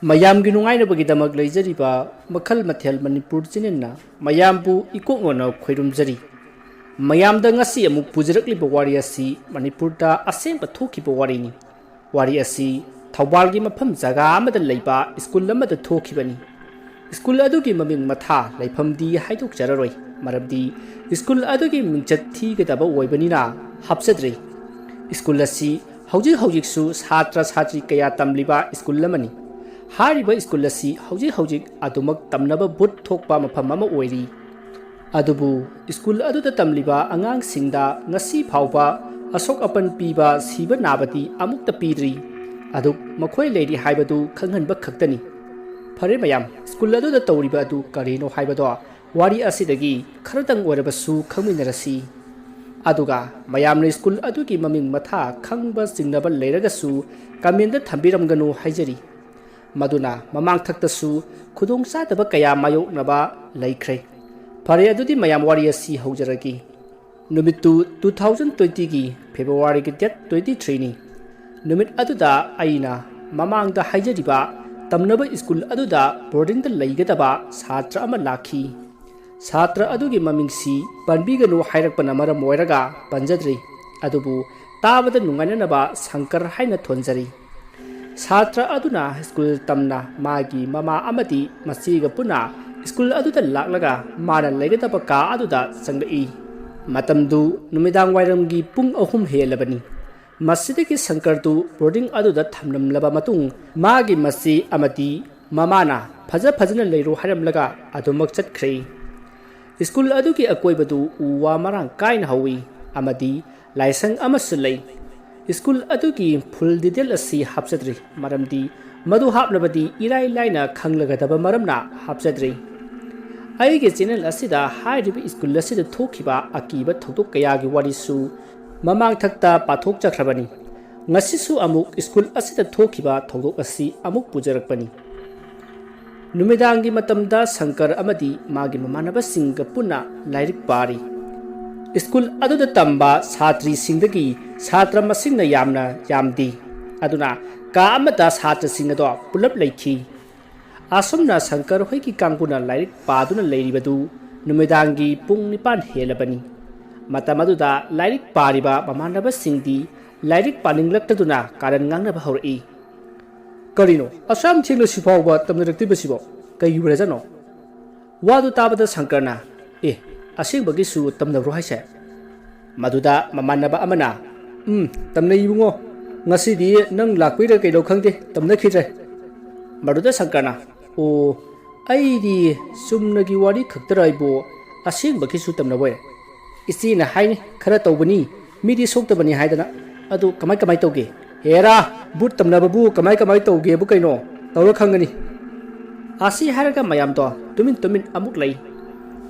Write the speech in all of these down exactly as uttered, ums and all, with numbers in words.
ꯃꯌꯥꯝꯒꯤ ꯅꯨꯡꯉꯥꯏꯅꯕꯒꯤꯗꯃꯛ ꯂꯩꯖꯔꯤꯕ ꯃꯈꯜ ꯃꯊꯦꯜ ꯃꯅꯤꯄꯨꯔ ꯆꯦꯅꯦꯜꯅ ꯃꯌꯥꯝꯕꯨ ꯏꯀꯣꯛꯅꯅ ꯈꯣꯏꯔꯨꯝꯖꯔꯤ꯫ ꯃꯌꯥꯝꯗ ꯉꯁꯤ ꯑꯃꯨꯛ ꯄꯨꯖꯔꯛꯂꯤꯕ ꯋꯥꯔꯤ ꯑꯁꯤ ꯃꯅꯤꯄꯨꯔꯗ ꯑꯁꯦꯡꯕ ꯊꯣꯛꯈꯤꯕ ꯋꯥꯔꯤꯅꯤ꯫ ꯋꯥꯔꯤ ꯑꯁꯤ ꯊꯧꯕꯥꯜꯒꯤ ꯃꯐꯝ ꯖꯒꯥ ꯑꯃꯗ ꯂꯩꯕ ꯁ꯭ꯀꯨꯜ ꯑꯃꯗ ꯊꯣꯛꯈꯤꯕꯅꯤ꯫ ꯁ꯭ꯀꯨꯜ ꯑꯗꯨꯒꯤ ꯃꯃꯤꯡ ꯃꯊꯥ ꯂꯩꯐꯝꯗꯤ ꯍꯥꯏꯗꯣꯛꯆꯔꯔꯣꯏ, ꯃꯔꯝꯗꯤ ꯁ꯭ꯀꯨꯜ ꯑꯗꯨꯒꯤ ꯃꯤꯡꯆꯠ ꯊꯤꯒꯗꯕ ꯑꯣꯏꯕꯅꯤꯅ ꯍꯥꯞꯆꯗ꯭ꯔꯦ꯫ ꯁ꯭ꯀꯨꯜ ꯑꯁꯤ ꯍꯧꯖꯤꯛ ꯍꯧꯖꯤꯛꯁꯨ ꯁꯥꯇ꯭ꯔ ꯁꯥꯇ꯭ꯔꯤ ꯀꯌꯥ ꯇꯝꯂꯤꯕ ꯁ꯭ꯀꯨꯜ ꯑꯃꯅꯤ꯫ ꯍꯥꯏꯔꯤꯕ ꯁ꯭ꯀꯨꯜ ꯑꯁꯤ ꯍꯧꯖꯤꯛ ꯍꯧꯖꯤꯛ ꯑꯗꯨꯃꯛ ꯇꯝꯅꯕ ꯚꯨꯠ ꯊꯣꯛꯄ ꯃꯐꯝ ꯑꯃ ꯑꯣꯏꯔꯤ꯫ ꯑꯗꯨꯕꯨ ꯁ꯭ꯀꯨꯜ ꯑꯗꯨꯗ ꯇꯝꯂꯤꯕ ꯑꯉꯥꯡꯁꯤꯡꯗ ꯉꯁꯤ ꯐꯥꯎꯕ ꯑꯁꯣꯛ ꯑꯄꯟ ꯄꯤꯕ, ꯁꯤꯕ ꯅꯥꯕꯗꯤ ꯑꯃꯨꯛꯇ ꯄꯤꯗ꯭ꯔꯤ꯫ ꯑꯗꯨ ꯃꯈꯣꯏ ꯂꯩꯔꯤ ꯍꯥꯏꯕꯗꯨ ꯈꯪꯍꯟꯕ ꯈꯛꯇꯅꯤ꯫ ꯐꯔꯦ ꯃꯌꯥꯝ, ꯁ꯭ꯀꯨꯜ ꯑꯗꯨꯗ ꯇꯧꯔꯤꯕ ꯑꯗꯨ ꯀꯔꯤꯅꯣ ꯍꯥꯏꯕꯗꯣ ꯋꯥꯔꯤ ꯑꯁꯤꯗꯒꯤ ꯈꯔꯗꯪ ꯑꯣꯏꯔꯕꯁꯨ ꯈꯪꯃꯤꯟꯅꯔꯁꯤ꯫ ꯑꯗꯨꯒ ꯃꯌꯥꯝꯅ ꯁ꯭ꯀꯨꯜ ꯑꯗꯨꯒꯤ ꯃꯃꯤꯡ ꯃꯊꯥ ꯈꯪꯕ ꯆꯤꯡꯅꯕ ꯂꯩꯔꯒꯁꯨ ꯀꯃꯦꯟꯗ ꯊꯝꯕꯤꯔꯝꯒꯅꯨ ꯍꯥꯏꯖꯔꯤ꯫ ꯃꯗꯨꯅ ꯃꯃꯥꯡꯊꯛꯇꯁꯨ ꯈꯨꯗꯣꯡꯆꯥꯗꯕ ꯀꯌꯥ ꯃꯥꯌꯣꯛꯅꯕ ꯂꯩꯈ꯭ꯔꯦ꯫ ꯐꯔꯦ, ꯑꯗꯨꯗꯤ ꯃꯌꯥꯝ ꯋꯥꯔꯤ ꯑꯁꯤ ꯍꯧꯖꯔꯒꯦ꯫ ꯅꯨꯃꯤꯠꯇꯨ ꯇꯨ ꯊꯥꯎꯖꯟ ꯇ꯭ꯋꯦꯟꯇꯤꯒꯤ ꯐꯦꯕ꯭ꯔꯨꯋꯥꯔꯤꯒꯤ ꯗꯦꯠ ꯇ꯭ꯋꯦꯟꯇꯤ ꯊ꯭ꯔꯤꯅꯤ꯫ ꯅꯨꯃꯤꯠ ꯑꯗꯨꯗ ꯑꯩꯅ ꯃꯃꯥꯡꯗ ꯍꯥꯏꯖꯔꯤꯕ ꯇꯝꯅꯕ ꯁ꯭ꯀꯨꯜ ꯑꯗꯨꯗ ꯕꯣꯔꯗꯤꯡꯗ ꯂꯩꯒꯗꯕ ꯁꯥꯇ꯭ꯔ ꯑꯃ ꯂꯥꯛꯈꯤ꯫ ꯁꯥꯇ꯭ꯔ ꯑꯗꯨꯒꯤ ꯃꯃꯤꯡꯁꯤ ꯄꯟꯕꯤꯒꯅꯨ ꯍꯥꯏꯔꯛꯄꯅ ꯃꯔꯝ ꯑꯣꯏꯔꯒ ꯄꯟꯖꯗ꯭ꯔꯤ, ꯑꯗꯨꯕꯨ ꯇꯥꯕꯗ ꯅꯨꯡꯉꯥꯏꯅꯅꯕ ꯁꯪꯀꯔ ꯍꯥꯏꯅ ꯊꯣꯟꯖꯔꯤ꯫ ꯁꯥꯇ꯭ꯔ ꯑꯗꯨꯅ ꯁ꯭ꯀꯨꯜ ꯇꯝꯅ ꯃꯥꯒꯤ ꯃꯃꯥ ꯑꯃꯗꯤ ꯃꯆꯦꯒ ꯄꯨꯟꯅ ꯁ꯭ꯀꯨꯜ ꯑꯗꯨꯗ ꯂꯥꯛꯂꯒ ꯃꯥꯅ ꯂꯩꯒꯗꯕ ꯀꯥ ꯑꯗꯨꯗ ꯆꯪꯂꯛꯏ꯫ ꯃꯇꯝꯗꯨ ꯅꯨꯃꯤꯗꯥꯡ ꯋꯥꯏꯔꯝꯒꯤ ꯄꯨꯡ ꯑꯍꯨꯝ ꯍꯦꯜꯂꯕꯅꯤ꯫ ꯃꯁꯤꯗꯒꯤ ꯁꯪꯀꯔꯗꯨ ꯕꯣꯔꯗꯤꯡ ꯑꯗꯨꯗ ꯊꯝꯂꯝꯂꯕ ꯃꯇꯨꯡ ꯃꯥꯒꯤ ꯃꯆꯦ ꯑꯃꯗꯤ ꯃꯃꯥꯅ ꯐꯖ ꯐꯖꯅ ꯂꯩꯔꯣ ꯍꯥꯏꯔꯝꯂꯒ ꯑꯗꯨꯃꯛ ꯆꯠꯈ꯭ꯔꯦ꯫ ꯁ꯭ꯀꯨꯜ ꯑꯗꯨꯒꯤ ꯑꯀꯣꯏꯕꯗꯨ ꯎ ꯋꯥ ꯃꯔꯥꯡ ꯀꯥꯏꯅ ꯍꯧꯏ ꯑꯃꯗꯤ ꯂꯥꯏꯁꯪ ꯑꯃꯁꯨ ꯂꯩ꯫ ꯁ꯭ꯀꯨꯜ ꯑꯗꯨꯒꯤ ꯐꯨꯜ ꯗꯤꯇꯦꯜ ꯑꯁꯤ ꯍꯥꯞꯆꯗ꯭ꯔꯤ, ꯃꯔꯝꯗꯤ ꯃꯗꯨ ꯍꯥꯞꯂꯕꯗꯤ ꯏꯔꯥꯏ ꯂꯥꯏꯅ ꯈꯪꯂꯒꯗꯕ ꯃꯔꯝꯅ ꯍꯥꯞꯆꯗ꯭ꯔꯤ꯫ ꯑꯩꯒꯤ ꯆꯦꯅꯦꯜ ꯑꯁꯤꯗ ꯍꯥꯏꯔꯤꯕ ꯁ꯭ꯀꯨꯜ ꯑꯁꯤꯗ ꯊꯣꯛꯈꯤꯕ ꯑꯀꯤꯕ ꯊꯧꯗꯣꯛ ꯀꯌꯥꯒꯤ ꯋꯥꯔꯤꯁꯨ ꯃꯃꯥꯡꯊꯛꯇ ꯄꯥꯊꯣꯛꯆꯈ꯭ꯔꯕꯅꯤ꯫ ꯉꯁꯤꯁꯨ ꯑꯃꯨꯛ ꯁ꯭ꯀꯨꯜ ꯑꯁꯤꯗ ꯊꯣꯛꯈꯤꯕ ꯊꯧꯗꯣꯛ ꯑꯁꯤ ꯑꯃꯨꯛ ꯄꯨꯖꯔꯛꯄꯅꯤ꯫ ꯅꯨꯃꯤꯗꯥꯡꯒꯤ ꯃꯇꯝꯗ ꯁꯪꯀꯔ ꯑꯃꯗꯤ ꯃꯥꯒꯤ ꯃꯃꯥꯟꯅꯕꯁꯤꯡꯒ ꯄꯨꯟꯅ ꯂꯥꯏꯔꯤꯛ ꯄꯥꯔꯤ꯫ ꯁ꯭ꯀꯨꯜ ꯑꯗꯨꯗ ꯇꯝꯕ ꯁꯥꯇ꯭ꯔꯤꯁꯤꯡꯗꯒꯤ ꯁꯥꯇ꯭ꯔ ꯃꯁꯤꯡꯅ ꯌꯥꯝꯅ ꯌꯥꯝꯗꯦ꯫ ꯑꯗꯨꯅ ꯀꯥ ꯑꯃꯗ ꯁꯥꯇ꯭ꯔꯁꯤꯡ ꯑꯗꯣ ꯄꯨꯂꯞ ꯂꯩꯈꯤ꯫ ꯑꯁꯨꯝꯅ ꯁꯪꯀꯔ ꯍꯣꯏꯒꯤ ꯀꯥꯡꯕꯨꯅ ꯂꯥꯏꯔꯤꯛ ꯄꯥꯗꯨꯅ ꯂꯩꯔꯤꯕꯗꯨ ꯅꯨꯃꯤꯗꯥꯡꯒꯤ ꯄꯨꯡ ꯅꯤꯄꯥꯟ ꯍꯦꯜꯂꯕꯅꯤ꯫ ꯃꯇꯝ ꯑꯗꯨꯗ ꯂꯥꯏꯔꯤꯛ ꯄꯥꯔꯤꯕ ꯃꯃꯥꯟꯅꯕꯁꯤꯡꯗꯤ ꯂꯥꯏꯔꯤꯛ ꯄꯥꯅꯤꯡꯂꯛꯇꯗꯨꯅ ꯀꯥꯔꯟ ꯉꯥꯡꯅꯕ ꯍꯧꯔꯛꯏ꯫ "ꯀꯔꯤꯅꯣ, ꯑꯁꯨꯌꯥꯝ ꯊꯦꯡꯅ ꯁꯤꯐꯥꯎꯕ ꯇꯝꯅꯔꯛꯇ꯭ꯔꯤꯕꯁꯤꯕꯣ? ꯀꯩꯒꯤ ꯑꯣꯏꯔꯖꯥꯠꯅꯣ? ꯋꯥꯗꯨ ꯇꯥꯕꯗ ꯁꯪꯀꯔꯅ, "ꯑꯦ, ꯑꯁꯦꯡꯕꯒꯤꯁꯨ ꯇꯝꯅꯕ꯭ꯔꯣ ꯍꯥꯏꯁꯦ?" ꯃꯗꯨꯗ ꯃꯃꯥꯟꯅꯕ ꯑꯃꯅ, "ꯎꯝ, ꯇꯝꯅꯩ ꯏꯕꯨꯡꯉꯣ꯫ ꯉꯁꯤꯗꯤ ꯅꯪ ꯂꯥꯛꯄꯩꯔꯥ ꯀꯩꯅꯣ ꯈꯪꯗꯦ, ꯇꯝꯅꯈꯤꯗ꯭ꯔꯦ꯫" ꯃꯗꯨꯗ ꯁꯪꯀꯔꯅ, "ꯑꯣ, ꯑꯩꯗꯤ ꯆꯨꯝꯅꯒꯤ ꯋꯥꯔꯤ ꯈꯛꯇꯔ ꯍꯥꯏꯕꯨ, ꯑꯁꯦꯡꯕꯒꯤꯁꯨ ꯇꯝꯅꯕ ꯑꯣꯏꯔꯦ꯫ ꯏꯆꯦꯅ ꯍꯥꯏꯅꯤ, ꯈꯔ ꯇꯧꯕꯅꯤ, ꯃꯤꯗꯤ ꯁꯣꯛꯇꯕꯅꯤ ꯍꯥꯏꯗꯅ꯫ ꯑꯗꯨ ꯀꯃꯥꯏ ꯀꯃꯥꯏ ꯇꯧꯒꯦ?" "ꯍꯦꯔꯥ, ꯕꯨꯠ ꯇꯝꯅꯕꯕꯨ ꯀꯃꯥꯏ ꯀꯃꯥꯏ ꯇꯧꯒꯦꯕꯨ ꯀꯩꯅꯣ? ꯇꯧꯔ ꯈꯪꯒꯅꯤ꯫" ꯑꯁꯤ ꯍꯥꯏꯔꯒ ꯃꯌꯥꯝꯗꯣ ꯇꯨꯃꯤꯟ ꯇꯨꯃꯤꯟ ꯑꯃꯨꯛ ꯂꯩ꯫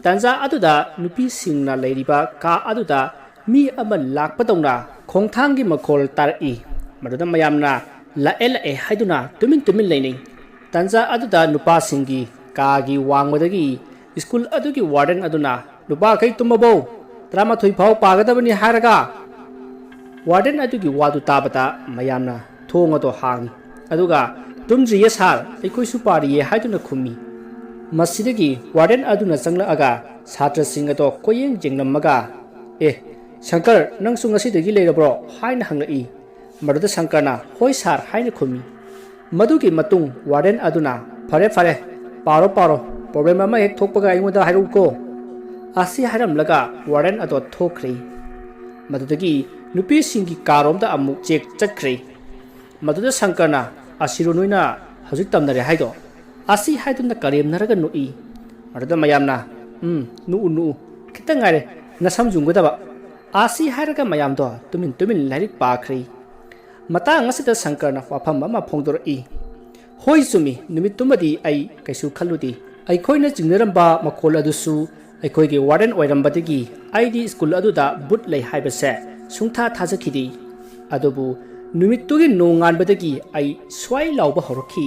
ꯇꯥꯟꯖꯥ ꯑꯗꯨꯗ ꯅꯨꯄꯤꯁꯤꯡꯅ ꯂꯩꯔꯤꯕ ꯀꯥ ꯑꯗꯨꯗ ꯃꯤ ꯑꯃ ꯂꯥꯛꯄꯗꯧꯅ ꯈꯣꯡꯊꯥꯡꯒꯤ ꯃꯈꯣꯜ ꯇꯥꯔꯛꯏ꯫ ꯃꯗꯨꯗ ꯃꯌꯥꯝꯅ "ꯂꯥꯛꯑꯦ, ꯂꯥꯛꯑꯦ" ꯍꯥꯏꯗꯨꯅ ꯇꯨꯃꯤꯟ ꯇꯨꯃꯤꯟ ꯂꯩꯅꯩ꯫ ꯇꯥꯟꯖꯥ ꯑꯗꯨꯗ ꯅꯨꯄꯥꯁꯤꯡꯒꯤ ꯀꯥꯒꯤ ꯋꯥꯡꯃꯗꯒꯤ ꯁ꯭ꯀꯨꯜ ꯑꯗꯨꯒꯤ ꯋꯥꯔꯗꯦꯟ ꯑꯗꯨꯅ, "ꯅꯨꯄꯥꯈꯩ ꯇꯨꯝꯃꯕꯣ? ꯇꯔꯥꯃꯥꯊꯣꯏ ꯐꯥꯎ ꯄꯥꯒꯗꯕꯅꯤ" ꯍꯥꯏꯔꯒ꯫ ꯋꯥꯔꯗꯦꯟ ꯑꯗꯨꯒꯤ ꯋꯥꯗꯨ ꯇꯥꯕꯗ ꯃꯌꯥꯝꯅ ꯊꯣꯡ ꯑꯗꯨ ꯍꯥꯡꯏ꯫ ꯑꯗꯨꯒ, "ꯇꯨꯝꯗ꯭ꯔꯤꯌꯦ ꯁꯥꯔ, ꯑꯩꯈꯣꯏꯁꯨ ꯄꯥꯔꯤꯌꯦ" ꯍꯥꯏꯗꯨꯅ ꯈꯨꯝꯃꯤ꯫ ꯃꯁꯤꯗꯒꯤ ꯋꯥꯔꯗꯦꯟ ꯑꯗꯨꯅ ꯆꯪꯂꯛꯑꯒ ꯁꯥꯇ꯭ꯔꯁꯤꯡ ꯑꯗꯣ ꯀꯣꯏꯌꯦꯡ ꯌꯦꯡꯂꯝꯃꯒ, "ꯑꯦ, ꯁꯪꯀꯔ, ꯅꯪꯁꯨ ꯉꯁꯤꯗꯒꯤ ꯂꯩꯔꯕ꯭ꯔꯣ?" ꯍꯥꯏꯅ ꯍꯪꯂꯛꯏ꯫ ꯃꯗꯨꯗ ꯁꯪꯀꯔꯅ, "ꯍꯣꯏ ꯁꯥꯔ" ꯍꯥꯏꯅ ꯈꯨꯝꯃꯤ꯫ ꯃꯗꯨꯒꯤ ꯃꯇꯨꯡ ꯋꯥꯔꯗꯦꯟ ꯑꯗꯨꯅ, "ꯐꯔꯦ, ꯐꯔꯦ, ꯄꯥꯔꯣ, ꯄꯥꯔꯣ, ꯄ꯭ꯔꯣꯕ꯭ꯂꯦꯝ ꯑꯃ ꯍꯦꯛ ꯊꯣꯛꯄꯒ ꯑꯩꯉꯣꯟꯗ ꯍꯥꯏꯔꯛꯎꯀꯣ" ꯑꯁꯤ ꯍꯥꯏꯔꯝꯂꯒ ꯋꯥꯔꯗꯦꯟ ꯑꯗꯣ ꯊꯣꯛꯈ꯭ꯔꯦ꯫ ꯃꯗꯨꯗꯒꯤ ꯅꯨꯄꯤꯁꯤꯡꯒꯤ ꯀꯥꯔꯣꯝꯗ ꯑꯃꯨꯛ ꯆꯦꯛ ꯆꯠꯈ꯭ꯔꯦ꯫ ꯃꯗꯨꯗ ꯁꯪꯀꯔꯅ, "ꯑꯁꯤꯔꯣ ꯅꯣꯏꯅ ꯍꯧꯖꯤꯛ ꯇꯝꯅꯔꯦ ꯍꯥꯏꯗꯣ?" ꯑꯁꯤ ꯍꯥꯏꯗꯨꯅ ꯀꯔꯦꯝꯅꯔꯒ ꯅꯣꯛꯏ꯫ ꯃꯗꯨꯗ ꯃꯌꯥꯝꯅ, "ꯎꯝ, ꯅꯣꯛꯎ, ꯅꯣꯛꯎ, ꯈꯤꯇꯪ ꯉꯥꯏꯔꯦ ꯅꯁꯝ ꯌꯨꯡꯒꯗꯕ" ꯑꯁꯤ ꯍꯥꯏꯔꯒ ꯃꯌꯥꯝꯗꯣ ꯇꯨꯃꯤꯟ ꯇꯨꯃꯤꯟ ꯂꯥꯏꯔꯤꯛ ꯄꯥꯈ꯭ꯔꯦ꯫ ꯃꯇꯥꯡ ꯑꯁꯤꯗ ꯁꯪꯀꯔꯅ ꯋꯥꯐꯝ ꯑꯃ ꯐꯣꯡꯗꯣꯔꯛꯏ꯫ "ꯍꯣꯏ, ꯆꯨꯝꯃꯤ, ꯅꯨꯃꯤꯠꯇꯨꯃꯗꯤ ꯑꯩ ꯀꯩꯁꯨ ꯈꯜꯂꯨꯗꯦ꯫ ꯑꯩꯈꯣꯏꯅ ꯆꯤꯡꯅꯔꯝꯕ ꯃꯈꯣꯜ ꯑꯗꯨꯁꯨ ꯑꯩꯈꯣꯏꯒꯤ ꯋꯥꯔꯗꯦꯟ ꯑꯣꯏꯔꯝꯕꯗꯒꯤ ꯑꯩꯗꯤ ꯁ꯭ꯀꯨꯜ ꯑꯗꯨꯗ ꯕꯨꯠ ꯂꯩ ꯍꯥꯏꯕꯁꯦ ꯁꯨꯡꯊꯥ ꯊꯥꯖꯈꯤꯗꯦ꯫ ꯑꯗꯨꯕꯨ ꯅꯨꯃꯤꯠꯇꯨꯒꯤ ꯅꯣꯡꯉꯥꯟꯕꯗꯒꯤ ꯑꯩ ꯁ꯭ꯋꯥꯏ ꯂꯥꯎꯕ ꯍꯧꯔꯛꯈꯤ"꯫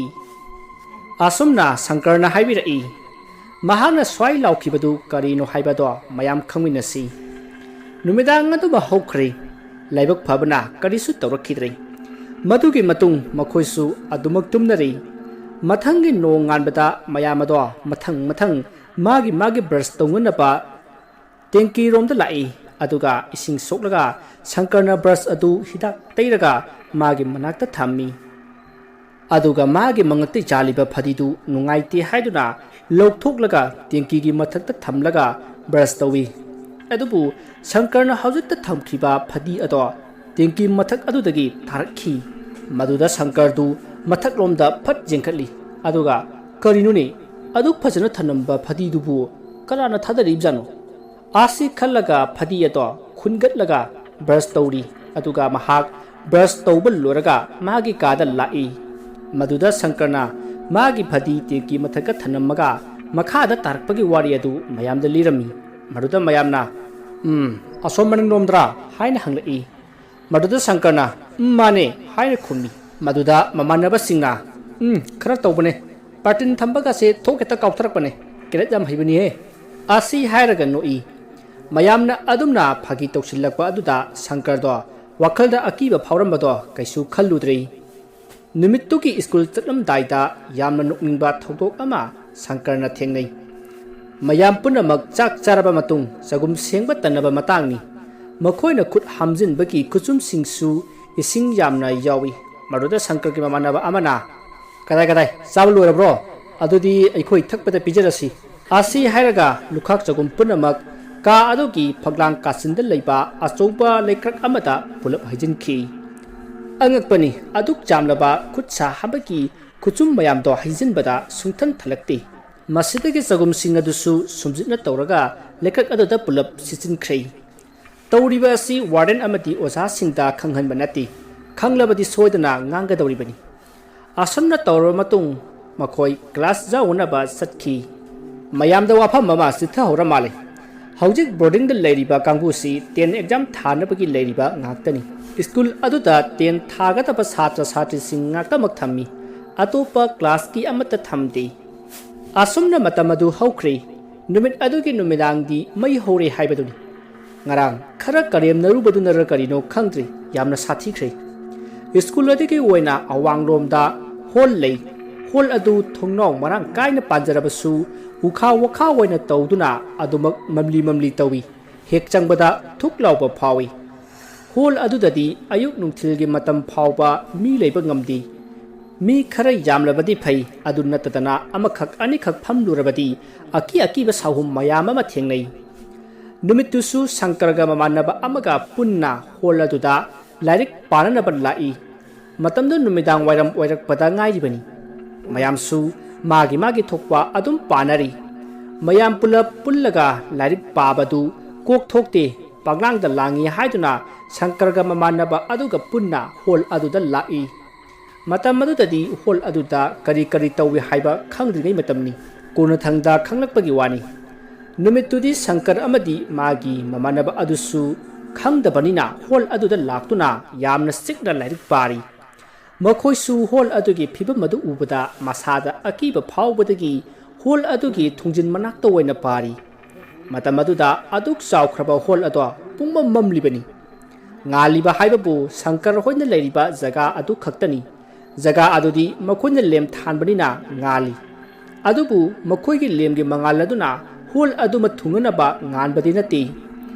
ꯑꯁꯨꯝꯅ ꯁꯪꯀꯔꯅ ꯍꯥꯏꯕꯤꯔꯛꯏ꯫ ꯃꯍꯥꯛꯅ ꯁ꯭ꯋꯥꯏ ꯂꯥꯎꯈꯤꯕꯗꯨ ꯀꯔꯤꯅꯣ ꯍꯥꯏꯕꯗꯣ ꯃꯌꯥꯝ ꯈꯪꯃꯤꯟꯅꯁꯤ꯫ ꯅꯨꯃꯤꯗꯥꯡ ꯑꯗꯨꯃ ꯍꯧꯈ꯭ꯔꯦ꯫ ꯂꯥꯏꯕꯛ ꯐꯕꯅ ꯀꯔꯤꯁꯨ ꯇꯧꯔꯛꯈꯤꯗ꯭ꯔꯦ꯫ ꯃꯗꯨꯒꯤ ꯃꯇꯨꯡ ꯃꯈꯣꯏꯁꯨ ꯑꯗꯨꯃꯛ ꯇꯨꯝꯅꯔꯤ꯫ ꯃꯊꯪꯒꯤ ꯅꯣꯡ ꯉꯥꯟꯕꯗ ꯃꯌꯥꯝ ꯑꯗꯣ ꯃꯊꯪ ꯃꯊꯪ ꯃꯥꯒꯤ ꯃꯥꯒꯤ ꯕ꯭ꯔꯁ ꯇꯧꯅꯅꯕ ꯇꯦꯡꯀꯤꯔꯣꯝꯗ ꯂꯥꯛꯏ꯫ ꯑꯗꯨꯒ ꯏꯁꯤꯡ ꯁꯣꯛꯂꯒ ꯁꯪꯀꯔꯅ ꯕ꯭ꯔꯁ ꯑꯗꯨ ꯍꯤꯗꯥꯛ ꯇꯩꯔꯒ ꯃꯥꯒꯤ ꯃꯅꯥꯛꯇ ꯊꯝꯃꯤ꯫ ꯑꯗꯨꯒ ꯃꯥꯒꯤ ꯃꯉꯛꯇ ꯆꯥꯜꯂꯤꯕ ꯐꯗꯤꯗꯨ ꯅꯨꯡꯉꯥꯏꯇꯦ ꯍꯥꯏꯗꯨꯅ ꯂꯧꯊꯣꯛꯂꯒ ꯇꯦꯡꯀꯤꯒꯤ ꯃꯊꯛꯇ ꯊꯝꯂꯒ ꯕ꯭ꯔꯁ ꯇꯧꯏ꯫ ꯑꯗꯨꯕꯨ ꯁꯪꯀꯔꯅ ꯍꯧꯖꯤꯛꯇ ꯊꯝꯈꯤꯕ ꯐꯗꯤ ꯑꯗꯣ ꯇꯦꯡꯀꯤ ꯃꯊꯛ ꯑꯗꯨꯗꯒꯤ ꯇꯥꯔꯛꯈꯤ꯫ ꯃꯗꯨꯗ ꯁꯪꯀꯔꯗꯨ ꯃꯊꯛꯂꯣꯝꯗ ꯐꯠ ꯌꯦꯡꯈꯠꯂꯤ꯫ ꯑꯗꯨꯒ, "ꯀꯔꯤꯅꯣꯅꯦ? ꯑꯗꯨꯛ ꯐꯖꯅ ꯊꯝꯂꯝꯕ ꯐꯗꯤꯗꯨꯕꯨ ꯀꯅꯥꯅ ꯊꯥꯗꯔꯤꯕꯖꯥꯠꯅꯣ?" ꯑꯥꯁꯤ ꯈꯜꯂꯒ ꯐꯗꯤ ꯑꯗꯣ ꯈꯨꯟꯒꯠꯂꯒ ꯕ꯭ꯔꯁ ꯇꯧꯔꯤ꯫ ꯑꯗꯨꯒ ꯃꯍꯥꯛ ꯕ꯭ꯔꯁ ꯇꯧꯕ ꯂꯣꯏꯔꯒ ꯃꯥꯒꯤ ꯀꯥꯗ ꯂꯥꯛꯏ꯫ ꯃꯗꯨꯗ ꯁꯪꯀꯔꯅ ꯃꯥꯒꯤ ꯐꯗꯤ ꯇꯦꯡꯀꯤ ꯃꯊꯛꯇ ꯊꯅꯝꯃꯒ ꯃꯈꯥꯗ ꯇꯥꯔꯛꯄꯒꯤ ꯋꯥꯔꯤ ꯑꯗꯨ ꯃꯌꯥꯝꯗ ꯂꯤꯔꯝꯃꯤ꯫ ꯃꯗꯨꯗ ꯃꯌꯥꯝꯅ, "ꯎꯝ, ꯑꯁꯣꯝ ꯃꯅꯤꯡꯂꯣꯝꯗ꯭ꯔꯥ?" ꯍꯥꯏꯅ ꯍꯪꯂꯛꯏ꯫ ꯃꯗꯨꯗ ꯁꯪꯀꯔꯅ, "ꯎꯝ, ꯃꯥꯅꯦ" ꯍꯥꯏꯅ ꯈꯨꯝꯃꯤ꯫ ꯃꯗꯨꯗ ꯃꯃꯥꯟꯅꯕꯁꯤꯡꯅ, "ꯎꯝ, ꯈꯔ ꯇꯧꯕꯅꯦ, ꯕꯥꯔꯇꯤꯟ ꯊꯝꯕꯒꯁꯦ ꯊꯣꯛ ꯍꯦꯛꯇ ꯀꯥꯎꯊꯔꯛꯄꯅꯦ, ꯀꯦꯔꯦꯠ ꯌꯥꯝ ꯍꯩꯕꯅꯤꯍꯦ" ꯑꯥꯁꯤ ꯍꯥꯏꯔꯒ ꯅꯣꯛꯏ꯫ ꯃꯌꯥꯝꯅ ꯑꯗꯨꯝꯅ ꯐꯥꯒꯤ ꯇꯧꯁꯤꯜꯂꯛꯄ ꯑꯗꯨꯗ ꯁꯪꯀꯔꯗꯣ ꯋꯥꯈꯜꯗ ꯑꯀꯤꯕ ꯐꯥꯎꯔꯝꯕꯗꯣ ꯀꯩꯁꯨ ꯈꯜꯂꯨꯗ꯭ꯔꯦ꯫ ꯅꯨꯃꯤꯠꯇꯨꯒꯤ ꯁ꯭ꯀꯨꯜ ꯆꯠꯂꯝꯗꯥꯏꯗ ꯌꯥꯝꯅ ꯅꯣꯛꯅꯤꯡꯕ ꯊꯧꯗꯣꯛ ꯑꯃ ꯁꯪꯀꯔꯅ ꯊꯦꯡꯅꯩ꯫ ꯃꯌꯥꯝ ꯄꯨꯝꯅꯃꯛ ꯆꯥꯛ ꯆꯥꯔꯕ ꯃꯇꯨꯡ ꯆꯒꯨꯝ ꯁꯦꯡꯕ ꯇꯟꯅꯕ ꯃꯇꯥꯡꯅꯤ꯫ ꯃꯈꯣꯏꯅ ꯈꯨꯠ ꯍꯥꯝꯖꯤꯟꯕꯒꯤ ꯈꯨꯆꯨꯝꯁꯤꯡꯁꯨ ꯏꯁꯤꯡ ꯌꯥꯝꯅ ꯌꯥꯎꯏ꯫ ꯃꯗꯨꯗ ꯁꯪꯀꯔꯒꯤ ꯃꯃꯥꯟꯅꯕ ꯑꯃꯅ, "ꯀꯗꯥꯏ, ꯀꯗꯥꯏ, ꯆꯥꯕ ꯂꯣꯏꯔꯕ꯭ꯔꯣ? ꯑꯗꯨꯗꯤ ꯑꯩꯈꯣꯏ ꯊꯛꯄꯗ ꯄꯤꯖꯔꯁꯤ" ꯑꯥꯁꯤ ꯍꯥꯏꯔꯒ ꯂꯨꯈꯥꯛ ꯆꯒꯨꯝ ꯄꯨꯝꯅꯃꯛ ꯀꯥ ꯑꯗꯨꯒꯤ ꯐꯛꯂꯥꯡ ꯀꯥꯆꯤꯟꯗ ꯂꯩꯕ ꯑꯆꯧꯕ ꯂꯩꯀ꯭ꯔꯛ ꯑꯃꯗ ꯄꯨꯂꯞ ꯍꯩꯖꯤꯟꯈꯤ꯫ ꯑꯉꯛꯄꯅꯤ, ꯑꯗꯨꯛ ꯆꯥꯝꯂꯕ ꯈꯨꯠ ꯁꯥ ꯍꯥꯝꯕꯒꯤ ꯈꯨꯆꯨꯝ ꯃꯌꯥꯝꯗꯣ ꯍꯩꯖꯤꯟꯕꯗ ꯁꯨꯡꯊꯟ ꯊꯜꯂꯛꯇꯦ꯫ ꯃꯁꯤꯗꯒꯤ ꯆꯒꯨꯝꯁꯤꯡ ꯑꯗꯨꯁꯨ ꯁꯨꯝꯖꯤꯠꯅ ꯇꯧꯔꯒ ꯂꯩꯀ꯭ꯔꯛ ꯑꯗꯨꯗ ꯄꯨꯂꯞ ꯁꯤꯠꯆꯤꯟꯈ꯭ꯔꯦ꯫ ꯇꯧꯔꯤꯕ ꯑꯁꯤ ꯋꯥꯔꯗꯦꯟ ꯑꯃꯗꯤ ꯑꯣꯖꯥꯁꯤꯡꯗ ꯈꯪꯍꯟꯕ ꯅꯠꯇꯦ꯫ ꯈꯪꯂꯕꯗꯤ ꯁꯣꯏꯗꯅ ꯉꯥꯡꯒꯗꯧꯔꯤꯕꯅꯤ꯫ ꯑꯁꯨꯝꯅ ꯇꯧꯔꯕ ꯃꯇꯨꯡ ꯃꯈꯣꯏ ꯀ꯭ꯂꯥꯁ ꯌꯥꯎꯅꯅꯕ ꯆꯠꯈꯤ꯫ ꯃꯌꯥꯝꯗ ꯋꯥꯐꯝ ꯑꯃ ꯆꯤꯊꯍꯧꯔ ꯃꯥꯜꯂꯦ꯫ ꯍꯧꯖꯤꯛ ꯕꯣꯔꯗꯤꯡꯗ ꯂꯩꯔꯤꯕ ꯀꯥꯡꯕꯨꯁꯤ ꯇꯦꯟ ꯑꯦꯛꯖꯥꯝ ꯊꯥꯅꯕꯒꯤ ꯂꯩꯔꯤꯕ ꯉꯥꯛꯇꯅꯤ꯫ ꯁ꯭ꯀꯨꯜ ꯑꯗꯨꯗ ꯇꯦꯟ ꯊꯥꯒꯗꯕ ꯁꯥꯇ꯭ꯔ ꯁꯥꯇ꯭ꯔꯤꯁꯤꯡ ꯉꯥꯛꯇꯃꯛ ꯊꯝꯃꯤ꯫ ꯑꯇꯣꯞꯄ ꯀ꯭ꯂꯥꯁꯀꯤ ꯑꯃꯠꯇ ꯊꯝꯗꯦ꯫ ꯑꯁꯨꯝꯅ ꯃꯇꯝ ꯑꯗꯨ ꯍꯧꯈ꯭ꯔꯦ꯫ ꯅꯨꯃꯤꯠ ꯑꯗꯨꯒꯤ ꯅꯨꯃꯤꯗꯥꯡꯗꯤ ꯃꯩ ꯍꯧꯔꯦ ꯍꯥꯏꯕꯗꯨꯅꯤ꯫ ꯉꯔꯥꯡ ꯈꯔ ꯀꯔꯦꯝꯅꯔꯨꯕꯗꯨꯅꯔ ꯀꯔꯤꯅꯣ ꯈꯪꯗ꯭ꯔꯦ, ꯌꯥꯝꯅ ꯁꯥꯊꯤꯈ꯭ꯔꯦ꯫ ꯁ꯭ꯀꯨꯜ ꯑꯗꯨꯒꯤ ꯑꯣꯏꯅ ꯑꯋꯥꯡꯂꯣꯝꯗ ꯍꯣꯜ ꯂꯩ꯫ ꯍꯣꯜ ꯑꯗꯨ ꯊꯣꯡꯅꯥꯎ ꯃꯔꯥꯡ ꯀꯥꯏꯅ ꯄꯥꯟꯖꯔꯕꯁꯨ ꯎꯈꯥ ꯋꯥꯈꯥ ꯑꯣꯏꯅ ꯇꯧꯗꯨꯅ ꯑꯗꯨꯃꯛ ꯃꯝꯂꯤ ꯃꯝꯂꯤ ꯇꯧꯏ꯫ ꯍꯦꯛ ꯆꯪꯕꯗ ꯊꯨꯛ ꯂꯥꯎꯕ ꯐꯥꯎꯏ꯫ ꯍꯣꯜ ꯑꯗꯨꯗꯗꯤ ꯑꯌꯨꯛ ꯅꯨꯡꯊꯤꯜꯒꯤ ꯃꯇꯝ ꯐꯥꯎꯕ ꯃꯤ ꯂꯩꯕ ꯉꯝꯗꯦ꯫ ꯃꯤ ꯈꯔ ꯌꯥꯝꯂꯕꯗꯤ ꯐꯩ, ꯑꯗꯨ ꯅꯠꯇꯗꯅ ꯑꯃꯈꯛ ꯑꯅꯤꯈꯛ ꯐꯝꯂꯨꯔꯕꯗꯤ ꯑꯀꯤ ꯑꯀꯤꯕ ꯁꯥꯍꯨꯝ ꯃꯌꯥꯝ ꯑꯃ ꯊꯦꯡꯅꯩ꯫ ꯅꯨꯃꯤꯠꯇꯨꯁꯨ ꯁꯪꯀꯔꯒ ꯃꯃꯥꯟꯅꯕ ꯑꯃꯒ ꯄꯨꯟꯅ ꯍꯣꯜ ꯑꯗꯨꯗ ꯂꯥꯏꯔꯤꯛ ꯄꯥꯅꯅꯕ ꯂꯥꯛꯏ꯫ ꯃꯇꯝꯗꯨ ꯅꯨꯃꯤꯗꯥꯡ ꯋꯥꯏꯔꯝ ꯑꯣꯏꯔꯛꯄꯗ ꯉꯥꯏꯔꯤꯕꯅꯤ꯫ ꯃꯌꯥꯝꯁꯨ ꯃꯥꯒꯤ ꯃꯥꯒꯤ ꯊꯣꯛꯄ ꯑꯗꯨꯝ ꯄꯥꯅꯔꯤ꯫ ꯃꯌꯥꯝ ꯄꯨꯂꯞ ꯄꯨꯜꯂꯒ ꯂꯥꯏꯔꯤꯛ ꯄꯥꯕꯗꯨ ꯀꯣꯛ ꯊꯣꯛꯇꯦ, ꯄꯥꯡꯂꯥꯡꯗ ꯂꯥꯡꯏ ꯍꯥꯏꯗꯨꯅ ꯁꯪꯀꯔꯒ ꯃꯃꯥꯟꯅꯕ ꯑꯗꯨꯒ ꯄꯨꯟꯅ ꯍꯣꯜ ꯑꯗꯨꯗ ꯂꯥꯛꯏ꯫ ꯃꯇꯝ ꯑꯗꯨꯗꯗꯤ ꯍꯣꯜ ꯑꯗꯨꯗ ꯀꯔꯤ ꯀꯔꯤ ꯇꯧꯏ ꯍꯥꯏꯕ ꯈꯪꯗ꯭ꯔꯤꯉꯩ ꯃꯇꯝꯅꯤ꯫ ꯀꯣꯟꯅꯊꯪꯗ ꯈꯪꯂꯛꯄꯒꯤ ꯋꯥꯅꯤ꯫ ꯅꯨꯃꯤꯠꯇꯨꯗꯤ ꯁꯪꯀꯔ ꯑꯃꯗꯤ ꯃꯥꯒꯤ ꯃꯃꯥꯟꯅꯕ ꯑꯗꯨꯁꯨ ꯈꯪꯗꯕꯅꯤꯅ ꯍꯣꯜ ꯑꯗꯨꯗ ꯂꯥꯛꯇꯨꯅ ꯌꯥꯝꯅ ꯆꯤꯛꯅ ꯂꯥꯏꯔꯤꯛ ꯄꯥꯔꯤ꯫ ꯃꯈꯣꯏꯁꯨ ꯍꯣꯜ ꯑꯗꯨꯒꯤ ꯐꯤꯕꯝ ꯑꯗꯨ ꯎꯕꯗ ꯃꯁꯥꯗ ꯑꯀꯤꯕ ꯐꯥꯎꯕꯗꯒꯤ ꯍꯣꯜ ꯑꯗꯨꯒꯤ ꯊꯣꯡꯖꯤꯟ ꯃꯅꯥꯛꯇ ꯑꯣꯏꯅ ꯄꯥꯔꯤ꯫ ꯃꯇꯝ ꯑꯗꯨꯗ ꯑꯗꯨꯛ ꯆꯥꯎꯈ꯭ꯔꯕ ꯍꯣꯜ ꯑꯗꯣ ꯄꯨꯡꯃꯝ ꯃꯝꯂꯤꯕꯅꯤ꯫ ꯉꯥꯜꯂꯤꯕ ꯍꯥꯏꯕꯕꯨ ꯁꯪꯀꯔ ꯍꯣꯏꯅ ꯂꯩꯔꯤꯕ ꯖꯒꯥ ꯑꯗꯨ ꯈꯛꯇꯅꯤ꯫ ꯖꯒꯥ ꯑꯗꯨꯗꯤ ꯃꯈꯣꯏꯅ ꯂꯦꯝ ꯊꯥꯟꯕꯅꯤꯅ ꯉꯥꯜꯂꯤ꯫ ꯑꯗꯨꯕꯨ ꯃꯈꯣꯏꯒꯤ ꯂꯦꯝꯒꯤ ꯃꯉꯥꯜ ꯑꯗꯨꯅ ꯍꯣꯜ ꯑꯗꯨꯃ ꯊꯨꯡꯅꯅꯕ ꯉꯥꯟꯕꯗꯤ ꯅꯠꯇꯦ꯫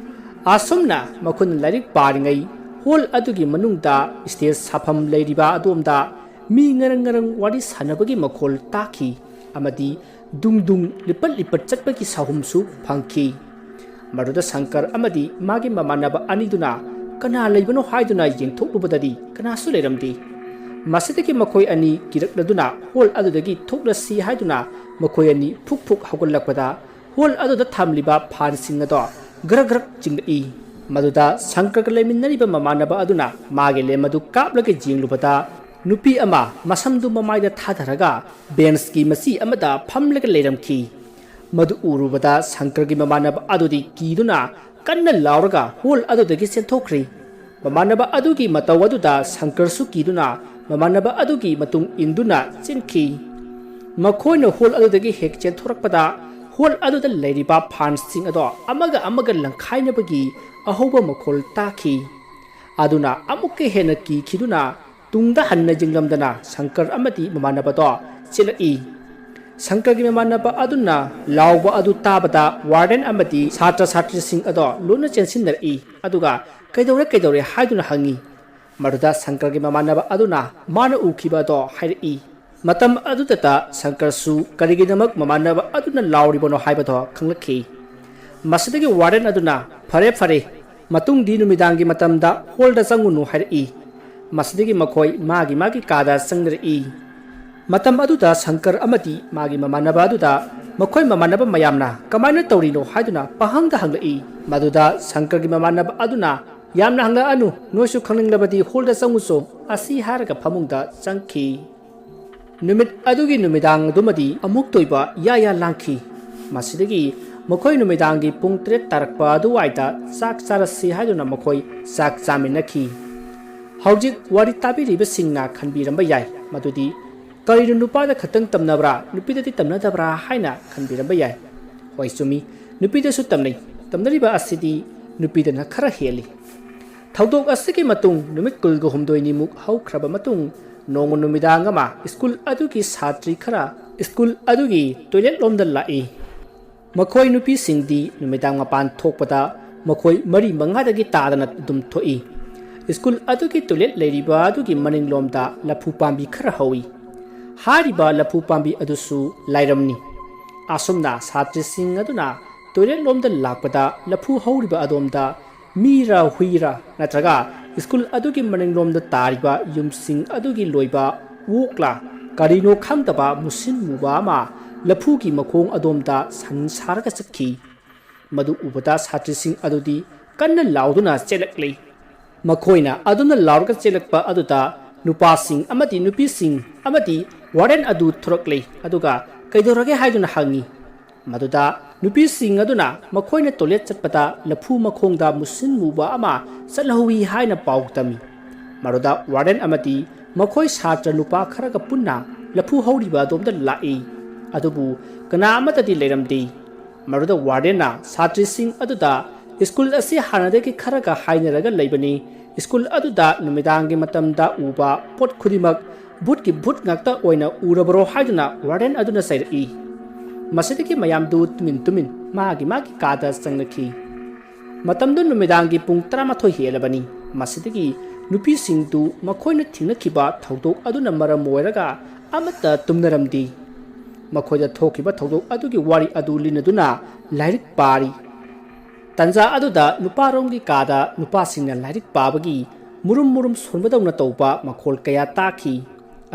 ꯑꯁꯨꯝꯅ ꯃꯈꯣꯏꯅ ꯂꯥꯏꯔꯤꯛ ꯄꯥꯔꯤꯉꯩ ꯍꯣꯜ ꯑꯗꯨꯒꯤ ꯃꯅꯨꯡꯗ ꯁ꯭ꯇꯦꯖ ꯁꯥꯐꯝ ꯂꯩꯔꯤꯕ ꯑꯗꯣꯝꯗ ꯃꯤ ꯉꯔꯪ ꯉꯔꯪ ꯋꯥꯔꯤ ꯁꯥꯟꯅꯕꯒꯤ ꯃꯈꯣꯜ ꯇꯥꯈꯤ ꯑꯃꯗꯤ ꯗꯨꯡ ꯗꯨꯡ ꯂꯤꯄꯠ ꯂꯤꯄꯠ ꯆꯠꯄꯒꯤ ꯁꯥꯍꯨꯝꯁꯨ ꯐꯪꯈꯤ꯫ ꯃꯗꯨꯗ ꯁꯪꯀꯔ ꯑꯃꯗꯤ ꯃꯥꯒꯤ ꯃꯃꯥꯟꯅꯕ ꯑꯅꯤꯗꯨꯅ ꯀꯅꯥ ꯂꯩꯕꯅꯣ ꯍꯥꯏꯗꯨꯅ ꯌꯦꯡꯊꯣꯛꯂꯨꯕꯗꯗꯤ ꯀꯅꯥꯁꯨ ꯂꯩꯔꯝꯗꯦ꯫ ꯃꯁꯤꯗꯒꯤ ꯃꯈꯣꯏ ꯑꯅꯤ ꯀꯤꯔꯛꯂꯗꯨꯅ ꯍꯣꯜ ꯑꯗꯨꯗꯒꯤ ꯊꯣꯛꯂꯁꯤ ꯍꯥꯏꯗꯨꯅ ꯃꯈꯣꯏ ꯑꯅꯤ ꯐꯨꯛ ꯐꯨꯛ ꯍꯧꯒꯠꯂꯛꯄꯗ ꯍꯣꯜ ꯑꯗꯨꯗ ꯊꯝꯂꯤꯕ ꯐꯥꯟꯁꯤꯡ ꯑꯗꯣ ꯒ꯭ꯔꯛ ꯒ꯭ꯔꯛ ꯆꯤꯡꯂꯛꯏ꯫ ꯃꯗꯨꯗ ꯁꯪꯀꯔꯒ ꯂꯩꯃꯤꯟꯅꯔꯤꯕ ꯃꯃꯥꯟꯅꯕ ꯑꯗꯨꯅ ꯃꯥꯒꯤ ꯂꯦꯝ ꯑꯗꯨ ꯀꯥꯞꯂꯒ ꯌꯦꯡꯂꯨꯕꯗ ꯅꯨꯄꯤ ꯑꯃ ꯃꯁꯝꯗꯨ ꯃꯃꯥꯏꯗ ꯊꯥꯗꯔꯒ ꯕꯦꯟꯁꯀꯤ ꯃꯆꯤ ꯑꯃꯗ ꯐꯝꯂꯒ ꯂꯩꯔꯝꯈꯤ꯫ ꯃꯗꯨ ꯎꯔꯨꯕꯗ ꯁꯪꯀꯔꯒꯤ ꯃꯃꯥꯟꯅꯕ ꯑꯗꯨꯗꯤ ꯀꯤꯗꯨꯅ ꯀꯟꯅ ꯂꯥꯎꯔꯒ ꯍꯣꯜ ꯑꯗꯨꯗꯒꯤ ꯆꯦꯟꯊꯣꯛꯈ꯭ꯔꯤ꯫ ꯃꯃꯥꯟꯅꯕ ꯑꯗꯨꯒꯤ ꯃꯇꯧ ꯑꯗꯨꯗ ꯁꯪꯀꯔꯁꯨ ꯀꯤꯗꯨꯅ ꯃꯃꯥꯟꯅꯕ ꯑꯗꯨꯒꯤ ꯃꯇꯨꯡ ꯏꯟꯗꯨꯅ ꯆꯦꯟꯈꯤ꯫ ꯃꯈꯣꯏꯅ ꯍꯣꯜ ꯑꯗꯨꯗꯒꯤ ꯍꯦꯛ ꯆꯦꯟꯊꯣꯔꯛꯄꯗ ꯍꯣꯜ ꯑꯗꯨꯗ ꯂꯩꯔꯤꯕ ꯐꯥꯟꯁꯤꯡ ꯑꯗꯣ ꯑꯃꯒ ꯑꯃꯒ ꯂꯪꯈꯥꯏꯅꯕꯒꯤ ꯑꯍꯧꯕ ꯃꯈꯣꯜ ꯇꯥꯈꯤ꯫ ꯑꯗꯨꯅ ꯑꯃꯨꯛꯀ ꯍꯦꯟꯅ ꯀꯤꯈꯤꯗꯨꯅ ꯇꯨꯡꯗ ꯍꯟꯅ ꯌꯦꯡꯂꯝꯗꯅ ꯁꯪꯀꯔ ꯑꯃꯗꯤ ꯃꯃꯥꯟꯅꯕꯗꯣ ꯆꯦꯜꯂꯛꯏ꯫ ꯁꯪꯀꯔꯒꯤ ꯃꯃꯥꯟꯅꯕ ꯑꯗꯨꯅ ꯂꯥꯎꯕ ꯑꯗꯨ ꯇꯥꯕꯗ ꯋꯥꯔꯗꯦꯟ ꯑꯃꯗꯤ ꯁꯥꯇ꯭ꯔ ꯁꯥꯇ꯭ꯔꯤꯁꯤꯡ ꯑꯗꯣ ꯂꯣꯏꯅ ꯆꯦꯟꯁꯤꯟꯅꯔꯛꯏ꯫ ꯑꯗꯨꯒ "ꯀꯩꯗꯧꯔꯦ, ꯀꯩꯗꯧꯔꯦ?" ꯍꯥꯏꯗꯨꯅ ꯍꯪꯉꯤ꯫ ꯃꯗꯨꯗ ꯁꯪꯀꯔꯒꯤ ꯃꯃꯥꯟꯅꯕ ꯑꯗꯨꯅ ꯃꯥꯅ ꯎꯈꯤꯕ ꯑꯗꯣ ꯍꯥꯏꯔꯛꯏ꯫ ꯃꯇꯝ ꯑꯗꯨꯗꯇ ꯁꯪꯀꯔꯁꯨ ꯀꯔꯤꯒꯤꯗꯃꯛ ꯃꯃꯥꯟꯅꯕ ꯑꯗꯨꯅ ꯂꯥꯎꯔꯤꯕꯅꯣ ꯍꯥꯏꯕꯗꯣ ꯈꯪꯂꯛꯈꯤ꯫ ꯃꯁꯤꯗꯒꯤ ꯋꯥꯔꯗꯦꯟ ꯑꯗꯨꯅ "ꯐꯔꯦ, ꯐꯔꯦ, ꯃꯇꯨꯡꯗꯤ ꯅꯨꯃꯤꯗꯥꯡꯒꯤ ꯃꯇꯝꯗ ꯍꯣꯜꯗ ꯆꯪꯉꯨꯅꯨ" ꯍꯥꯏꯔꯛꯏ꯫ ꯃꯁꯤꯗꯒꯤ ꯃꯈꯣꯏ ꯃꯥꯒꯤ ꯃꯥꯒꯤ ꯀꯥꯗ ꯆꯪꯅꯔꯛꯏ꯫ ꯃꯇꯝ ꯑꯗꯨꯗ ꯁꯪꯀꯔ ꯑꯃꯗꯤ ꯃꯥꯒꯤ ꯃꯃꯥꯟꯅꯕ ꯑꯗꯨꯗ ꯃꯈꯣꯏ ꯃꯃꯥꯟꯅꯕ ꯃꯌꯥꯝꯅ "ꯀꯃꯥꯏꯅ ꯇꯧꯔꯤꯅꯣ?" ꯍꯥꯏꯗꯨꯅ ꯄꯥꯍꯪꯗ ꯍꯪꯂꯛꯏ꯫ ꯃꯗꯨꯗ ꯁꯪꯀꯔꯒꯤ ꯃꯃꯥꯟꯅꯕ ꯑꯗꯨꯅ "ꯌꯥꯝꯅ ꯍꯪꯂꯛꯑꯅꯨ, ꯅꯣꯏꯁꯨ ꯈꯪꯅꯤꯡꯂꯕꯗꯤ ꯍꯣꯜꯗ ꯆꯪꯉꯨꯆꯣ" ꯑꯁꯤ ꯍꯥꯏꯔꯒ ꯐꯃꯨꯡꯗ ꯆꯪꯈꯤ꯫ ꯅꯨꯃꯤꯠ ꯑꯗꯨꯒꯤ ꯅꯨꯃꯤꯗꯥꯡ ꯑꯗꯨꯃꯗꯤ ꯑꯃꯨꯛꯇ ꯑꯣꯏꯕ ꯌꯥ ꯌꯥ ꯂꯥꯡꯈꯤ꯫ ꯃꯁꯤꯗꯒꯤ ꯃꯈꯣꯏ ꯅꯨꯃꯤꯗꯥꯡꯒꯤ ꯄꯨꯡ ꯇꯔꯦꯠ ꯇꯥꯔꯛꯄ ꯑꯗꯨꯋꯥꯏꯗ ꯆꯥꯛ ꯆꯥꯔꯁꯤ ꯍꯥꯏꯗꯨꯅ ꯃꯈꯣꯏ ꯆꯥꯛ ꯆꯥꯃꯤꯟꯅꯈꯤ꯫ ꯍꯧꯖꯤꯛ ꯋꯥꯔꯤ ꯇꯥꯕꯤꯔꯤꯕꯁꯤꯡꯅ ꯈꯟꯕꯤꯔꯝꯕ ꯌꯥꯏ ꯃꯗꯨꯗꯤ, "ꯀꯔꯤꯅꯣ, ꯅꯨꯄꯥꯗ ꯈꯛꯇꯪ ꯇꯝꯅꯕ꯭ꯔꯥ, ꯅꯨꯄꯤꯗꯗꯤ ꯇꯝꯅꯗꯕ꯭ꯔꯥ?" ꯍꯥꯏꯅ ꯈꯟꯕꯤꯔꯝꯕ ꯌꯥꯏ꯫ ꯍꯣꯏ, ꯆꯨꯝꯃꯤ, ꯅꯨꯄꯤꯗꯁꯨ ꯇꯝꯅꯩ꯫ ꯇꯝꯅꯔꯤꯕ ꯑꯁꯤꯗꯤ ꯅꯨꯄꯤꯗꯅ ꯈꯔ ꯍꯦꯜꯂꯤ꯫ ꯊꯧꯗꯣꯛ ꯑꯁꯤꯒꯤ ꯃꯇꯨꯡ ꯅꯨꯃꯤꯠ ꯀꯨꯟꯒ ꯍꯨꯝꯗꯣꯏꯅꯤꯃꯨꯛ ꯍꯧꯈ꯭ꯔꯕ ꯃꯇꯨꯡ, ꯅꯣꯡꯃ ꯅꯨꯃꯤꯗꯥꯡ ꯑꯃ ꯁ꯭ꯀꯨꯜ ꯑꯗꯨꯒꯤ ꯁꯥꯇ꯭ꯔꯤ ꯈꯔ ꯁ꯭ꯀꯨꯜ ꯑꯗꯨꯒꯤ ꯇꯣꯏꯂꯦꯠ ꯂꯣꯝꯗ ꯂꯥꯛꯏ꯫ ꯃꯈꯣꯏ ꯅꯨꯄꯤꯁꯤꯡꯗꯤ ꯅꯨꯃꯤꯗꯥꯡ ꯃꯄꯥꯟ ꯊꯣꯛꯄꯗ ꯃꯈꯣꯏ ꯃꯔꯤ ꯃꯉꯥꯗꯒꯤ ꯇꯥꯗꯅ ꯑꯗꯨꯝ ꯊꯣꯛꯏ꯫ ꯁ꯭ꯀꯨꯜ ꯑꯗꯨꯒꯤ ꯇꯣꯏꯂꯦꯠ ꯂꯩꯔꯤꯕ ꯑꯗꯨꯒꯤ ꯃꯅꯤꯡꯂꯣꯝꯗ ꯂꯐꯨ ꯄꯥꯝꯕꯤ ꯈꯔ ꯍꯧꯏ꯫ ꯍꯥꯏꯔꯤꯕ ꯂꯐꯨ ꯄꯥꯝꯕꯤ ꯑꯗꯨꯁꯨ ꯂꯥꯏꯔꯝꯅꯤ꯫ ꯑꯁꯨꯝꯅ ꯁꯥꯇ꯭ꯔꯤꯁꯤꯡ ꯑꯗꯨꯅ ꯇꯣꯏꯂꯦꯠ ꯂꯣꯝꯗ ꯂꯥꯛꯄꯗ ꯂꯐꯨ ꯍꯧꯔꯤꯕ ꯑꯗꯣꯝꯗ ꯃꯤꯔ ꯍꯨꯏꯔ ꯅꯠꯇ꯭ꯔꯒ ꯁ꯭ꯀꯨꯜ ꯑꯗꯨꯒꯤ ꯃꯅꯤꯡꯂꯣꯝꯗ ꯇꯥꯔꯤꯕ ꯌꯨꯝꯁꯤꯡ ꯑꯗꯨꯒꯤ ꯂꯣꯏꯕ ꯑꯣꯛꯂ ꯀꯔꯤꯅꯣ ꯈꯪꯗꯕ ꯃꯨꯁꯤꯟ ꯃꯨꯕ ꯑꯃ ꯂꯐꯨꯒꯤ ꯃꯈꯣꯡ ꯑꯗꯣꯝꯗ ꯁꯟ ꯁꯥꯔꯒ ꯆꯠꯈꯤ꯫ ꯃꯗꯨ ꯎꯕꯗ ꯁꯥꯇ꯭ꯔꯤꯁꯤꯡ ꯑꯗꯨꯗꯤ ꯀꯟꯅ ꯂꯥꯎꯗꯨꯅ ꯆꯦꯜꯂꯛꯂꯤ꯫ ꯃꯈꯣꯏꯅ ꯑꯗꯨꯝꯅ ꯂꯥꯎꯔꯒ ꯆꯦꯜꯂꯛꯄ ꯑꯗꯨꯗ ꯅꯨꯄꯥꯁꯤꯡ ꯑꯃꯗꯤ ꯅꯨꯄꯤꯁꯤꯡ ꯑꯃꯗꯤ ꯋꯥꯔꯗꯦꯟ ꯑꯗꯨ ꯊꯣꯔꯛꯂꯤ, ꯑꯗꯨꯒ "ꯀꯩꯗꯧꯔꯒꯦ?" ꯍꯥꯏꯗꯨꯅ ꯍꯪꯉꯤ꯫ ꯃꯗꯨꯗ ꯅꯨꯄꯤꯁꯤꯡ ꯑꯗꯨꯅ ꯃꯈꯣꯏꯅ ꯇꯣꯏꯂꯦꯠ ꯆꯠꯄꯗ ꯂꯐꯨ ꯃꯈꯣꯡꯗ ꯃꯨꯁꯤꯟ ꯃꯨꯕ ꯑꯃ ꯆꯠꯍꯧꯋꯤ ꯍꯥꯏꯅ ꯄꯥꯎ ꯇꯝꯃꯤ꯫ ꯃꯗꯨꯗ ꯋꯥꯔꯗꯦꯟ ꯑꯃꯗꯤ ꯃꯈꯣꯏ ꯁꯥꯇ꯭ꯔ ꯅꯨꯄꯥ ꯈꯔꯒ ꯄꯨꯟꯅ ꯂꯐꯨ ꯍꯧꯔꯤꯕ ꯑꯗꯣꯝꯗ ꯂꯥꯛꯏ꯫ ꯑꯗꯨꯕꯨ ꯀꯅꯥ ꯑꯃꯠꯇꯗꯤ ꯂꯩꯔꯝꯗꯦ꯫ ꯃꯗꯨꯗ ꯋꯥꯔꯗꯦꯟꯅ ꯁꯥꯇ꯭ꯔꯤꯁꯤꯡ ꯑꯗꯨꯗ "ꯁ꯭ꯀꯨꯜ ꯑꯁꯤ ꯍꯥꯟꯅꯗꯒꯤ ꯈꯔꯒ ꯍꯥꯏꯅꯔꯒ ꯂꯩꯕꯅꯤ, ꯁ꯭ꯀꯨꯜ ꯑꯗꯨꯗ ꯅꯨꯃꯤꯗꯥꯡꯒꯤ ꯃꯇꯝꯗ ꯎꯕ ꯄꯣꯠ ꯈꯨꯗꯤꯡꯃꯛ ꯚꯨꯠꯀꯤ ꯚꯨꯠ ꯉꯥꯛꯇ ꯑꯣꯏꯅ ꯎꯔꯕꯔꯣ ꯍꯥꯏꯗꯨꯅ ꯋꯥꯔꯗꯦꯟ ꯑꯗꯨꯅ ꯆꯩꯔꯛꯏ꯫ ꯃꯁꯤꯗꯒꯤ ꯃꯌꯥꯝꯗꯨ ꯇꯨꯃꯤꯟ ꯇꯨꯃꯤꯟ ꯃꯥꯒꯤ ꯃꯥꯒꯤ ꯀꯥꯗ ꯆꯪꯅꯈꯤ꯫ ꯃꯇꯝꯗꯨ ꯅꯨꯃꯤꯗꯥꯡꯒꯤ ꯄꯨꯡ ꯇꯔꯥꯃꯥꯊꯣꯏ ꯍꯦꯜꯂꯕꯅꯤ꯫ ꯃꯁꯤꯗꯒꯤ ꯅꯨꯄꯤꯁꯤꯡꯗꯨ ꯃꯈꯣꯏꯅ ꯊꯦꯡꯅꯈꯤꯕ ꯊꯧꯗꯣꯛ ꯑꯗꯨꯅ ꯃꯔꯝ ꯑꯣꯏꯔꯒ ꯑꯃꯠꯇ ꯇꯨꯝꯅꯔꯝꯗꯦ꯫ ꯃꯈꯣꯏꯗ ꯊꯣꯛꯈꯤꯕ ꯊꯧꯗꯣꯛ ꯑꯗꯨꯒꯤ ꯋꯥꯔꯤ ꯑꯗꯨ ꯂꯤꯅꯗꯨꯅ ꯂꯥꯏꯔꯤꯛ ꯄꯥꯔꯤ꯫ ꯇꯟꯖꯥ ꯑꯗꯨꯗ ꯅꯨꯄꯥꯔꯣꯝꯒꯤ ꯀꯥꯗ ꯅꯨꯄꯥꯁꯤꯡꯅ ꯂꯥꯏꯔꯤꯛ ꯄꯥꯕꯒꯤ ꯃꯨꯔꯨꯝ ꯃꯨꯔꯨꯝ ꯁꯣꯟꯕꯗꯧꯅ ꯇꯧꯕ ꯃꯈꯣꯜ ꯀꯌꯥ ꯇꯥꯈꯤ꯫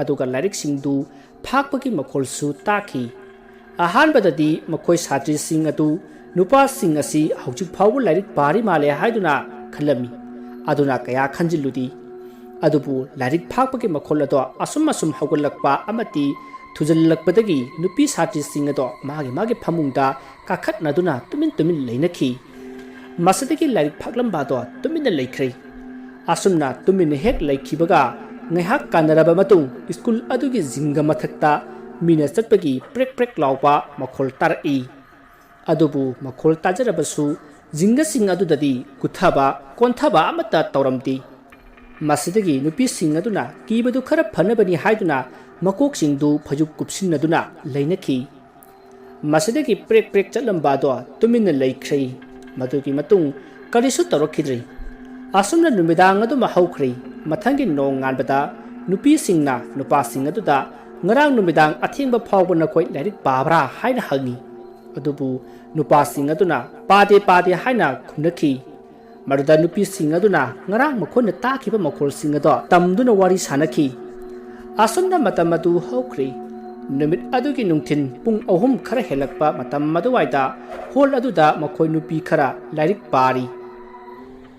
ꯑꯗꯨꯒ ꯂꯥꯏꯔꯤꯛꯁꯤꯡꯗꯨ ꯐꯥꯛꯄꯒꯤ ꯃꯈꯣꯜꯁꯨ ꯇꯥꯈꯤ꯫ ꯑꯍꯥꯟꯕꯗꯗꯤ ꯃꯈꯣꯏ ꯁꯥꯇ꯭ꯔꯤꯁꯤꯡ ꯑꯗꯨ ꯅꯨꯄꯥꯁꯤꯡ ꯑꯁꯤ ꯍꯧꯖꯤꯛ ꯐꯥꯎꯕ ꯂꯥꯏꯔꯤꯛ ꯄꯥꯔꯤ ꯃꯥꯜꯂꯦ ꯍꯥꯏꯗꯨꯅ ꯈꯜꯂꯝꯃꯤ꯫ ꯑꯗꯨꯅ ꯀꯌꯥ ꯈꯟꯖꯤꯜꯂꯨꯗꯦ꯫ ꯑꯗꯨꯕꯨ ꯂꯥꯏꯔꯤꯛ ꯐꯥꯛꯄꯒꯤ ꯃꯈꯣꯜ ꯑꯗꯣ ꯑꯁꯨꯝ ꯑꯁꯨꯝ ꯍꯧꯒꯠꯂꯛꯄ ꯑꯃꯗꯤ ꯊꯨꯖꯤꯜꯂꯛꯄꯗꯒꯤ ꯅꯨꯄꯤ ꯁꯥꯇ꯭ꯔꯤꯁꯤꯡ ꯑꯗꯣ ꯃꯥꯒꯤ ꯃꯥꯒꯤ ꯐꯃꯨꯡꯗ ꯀꯥꯈꯠꯅꯗꯨꯅ ꯇꯨꯃꯤꯟ ꯇꯨꯃꯤꯟ ꯂꯩꯅꯈꯤ꯫ ꯃꯁꯤꯗꯒꯤ ꯂꯥꯏꯔꯤꯛ ꯐꯥꯛꯂꯝꯕ ꯑꯗꯣ ꯇꯨꯃꯤꯟꯅ ꯂꯩꯈ꯭ꯔꯦ꯫ ꯑꯁꯨꯝꯅ ꯇꯨꯃꯤꯟꯅ ꯍꯦꯛ ꯂꯩꯈꯤꯕꯒ ꯉꯥꯏꯍꯥꯛ ꯀꯥꯟꯅꯔꯕ ꯃꯇꯨꯡ ꯁ꯭ꯀꯨꯜ ꯑꯗꯨꯒꯤ ꯖꯤꯡꯒ ꯃꯊꯛꯇ ꯃꯤꯅ ꯆꯠꯄꯒꯤ ꯄ꯭ꯔꯦꯛ ꯄ꯭ꯔꯦꯛ ꯂꯥꯎꯕ ꯃꯈꯣꯜ ꯇꯥꯔꯛꯏ꯫ ꯑꯗꯨꯕꯨ ꯃꯈꯣꯜ ꯇꯥꯖꯔꯕꯁꯨ ꯖꯤꯡꯒꯁꯤꯡ ꯑꯗꯨꯗꯗꯤ ꯀꯨꯊꯕ ꯀꯣꯟꯊꯕ ꯑꯃꯠꯇ ꯇꯧꯔꯝꯗꯦ꯫ ꯃꯁꯤꯗꯒꯤ ꯅꯨꯄꯤꯁꯤꯡ ꯑꯗꯨꯅ ꯀꯤꯕꯗꯨ ꯈꯔ ꯐꯅꯕꯅꯤ ꯍꯥꯏꯗꯨꯅ ꯃꯀꯣꯛꯁꯤꯡꯗꯨ ꯐꯩꯖꯨꯞ ꯀꯨꯞꯁꯤꯟꯅꯗꯨꯅ ꯂꯩꯅꯈꯤ꯫ ꯃꯁꯤꯗꯒꯤ ꯄ꯭ꯔꯦꯛ ꯄ꯭ꯔꯦꯛ ꯆꯠꯂꯝꯕ ꯑꯗꯣ ꯇꯨꯃꯤꯟꯅ ꯂꯩꯈ꯭ꯔꯦ꯫ ꯃꯗꯨꯒꯤ ꯃꯇꯨꯡ ꯀꯔꯤꯁꯨ ꯇꯧꯔꯛꯈꯤꯗ꯭ꯔꯦ꯫ ꯑꯁꯨꯝꯅ ꯅꯨꯃꯤꯗꯥꯡ ꯑꯗꯨꯃ ꯍꯧꯈ꯭ꯔꯦ꯫ ꯃꯊꯪꯒꯤ ꯅꯣꯡꯉꯥꯟꯕꯗ ꯅꯨꯄꯤꯁꯤꯡꯅ ꯅꯨꯄꯥꯁꯤꯡ ꯑꯗꯨꯗ, "ꯉꯔꯥꯡ ꯅꯨꯃꯤꯗꯥꯡ ꯑꯊꯦꯡꯕ ꯐꯥꯎꯕ ꯅꯈꯣꯏ ꯂꯥꯏꯔꯤꯛ ꯄꯥꯕ꯭ꯔꯥ?" ꯍꯥꯏꯅ ꯍꯪꯉꯤ꯫ ꯑꯗꯨꯕꯨ ꯅꯨꯄꯥꯁꯤꯡ ꯑꯗꯨꯅ, "ꯄꯥꯗꯦ, ꯄꯥꯗꯦ" ꯍꯥꯏꯅ ꯈꯨꯝꯅꯈꯤ꯫ ꯃꯗꯨꯗ ꯅꯨꯄꯤꯁꯤꯡ ꯑꯗꯨꯅ ꯉꯔꯥꯡ ꯃꯈꯣꯏꯅ ꯇꯥꯈꯤꯕ ꯃꯈꯣꯜꯁꯤꯡ ꯑꯗꯣ ꯇꯝꯗꯨꯅ ꯋꯥꯔꯤ ꯁꯥꯅꯈꯤ꯫ ꯑꯁꯨꯝꯅ ꯃꯇꯝ ꯑꯗꯨ ꯍꯧꯈ꯭ꯔꯦ꯫ ꯅꯨꯃꯤꯠ ꯑꯗꯨꯒꯤ ꯅꯨꯡꯊꯤꯜ ꯄꯨꯡ ꯑꯍꯨꯝ ꯈꯔ ꯍꯦꯜꯂꯛꯄ ꯃꯇꯝ ꯑꯗꯨꯋꯥꯏꯗ ꯍꯣꯜ ꯑꯗꯨꯗ ꯃꯈꯣꯏ ꯅꯨꯄꯤ ꯈꯔ ꯂꯥꯏꯔꯤꯛ ꯄꯥꯔꯤ꯫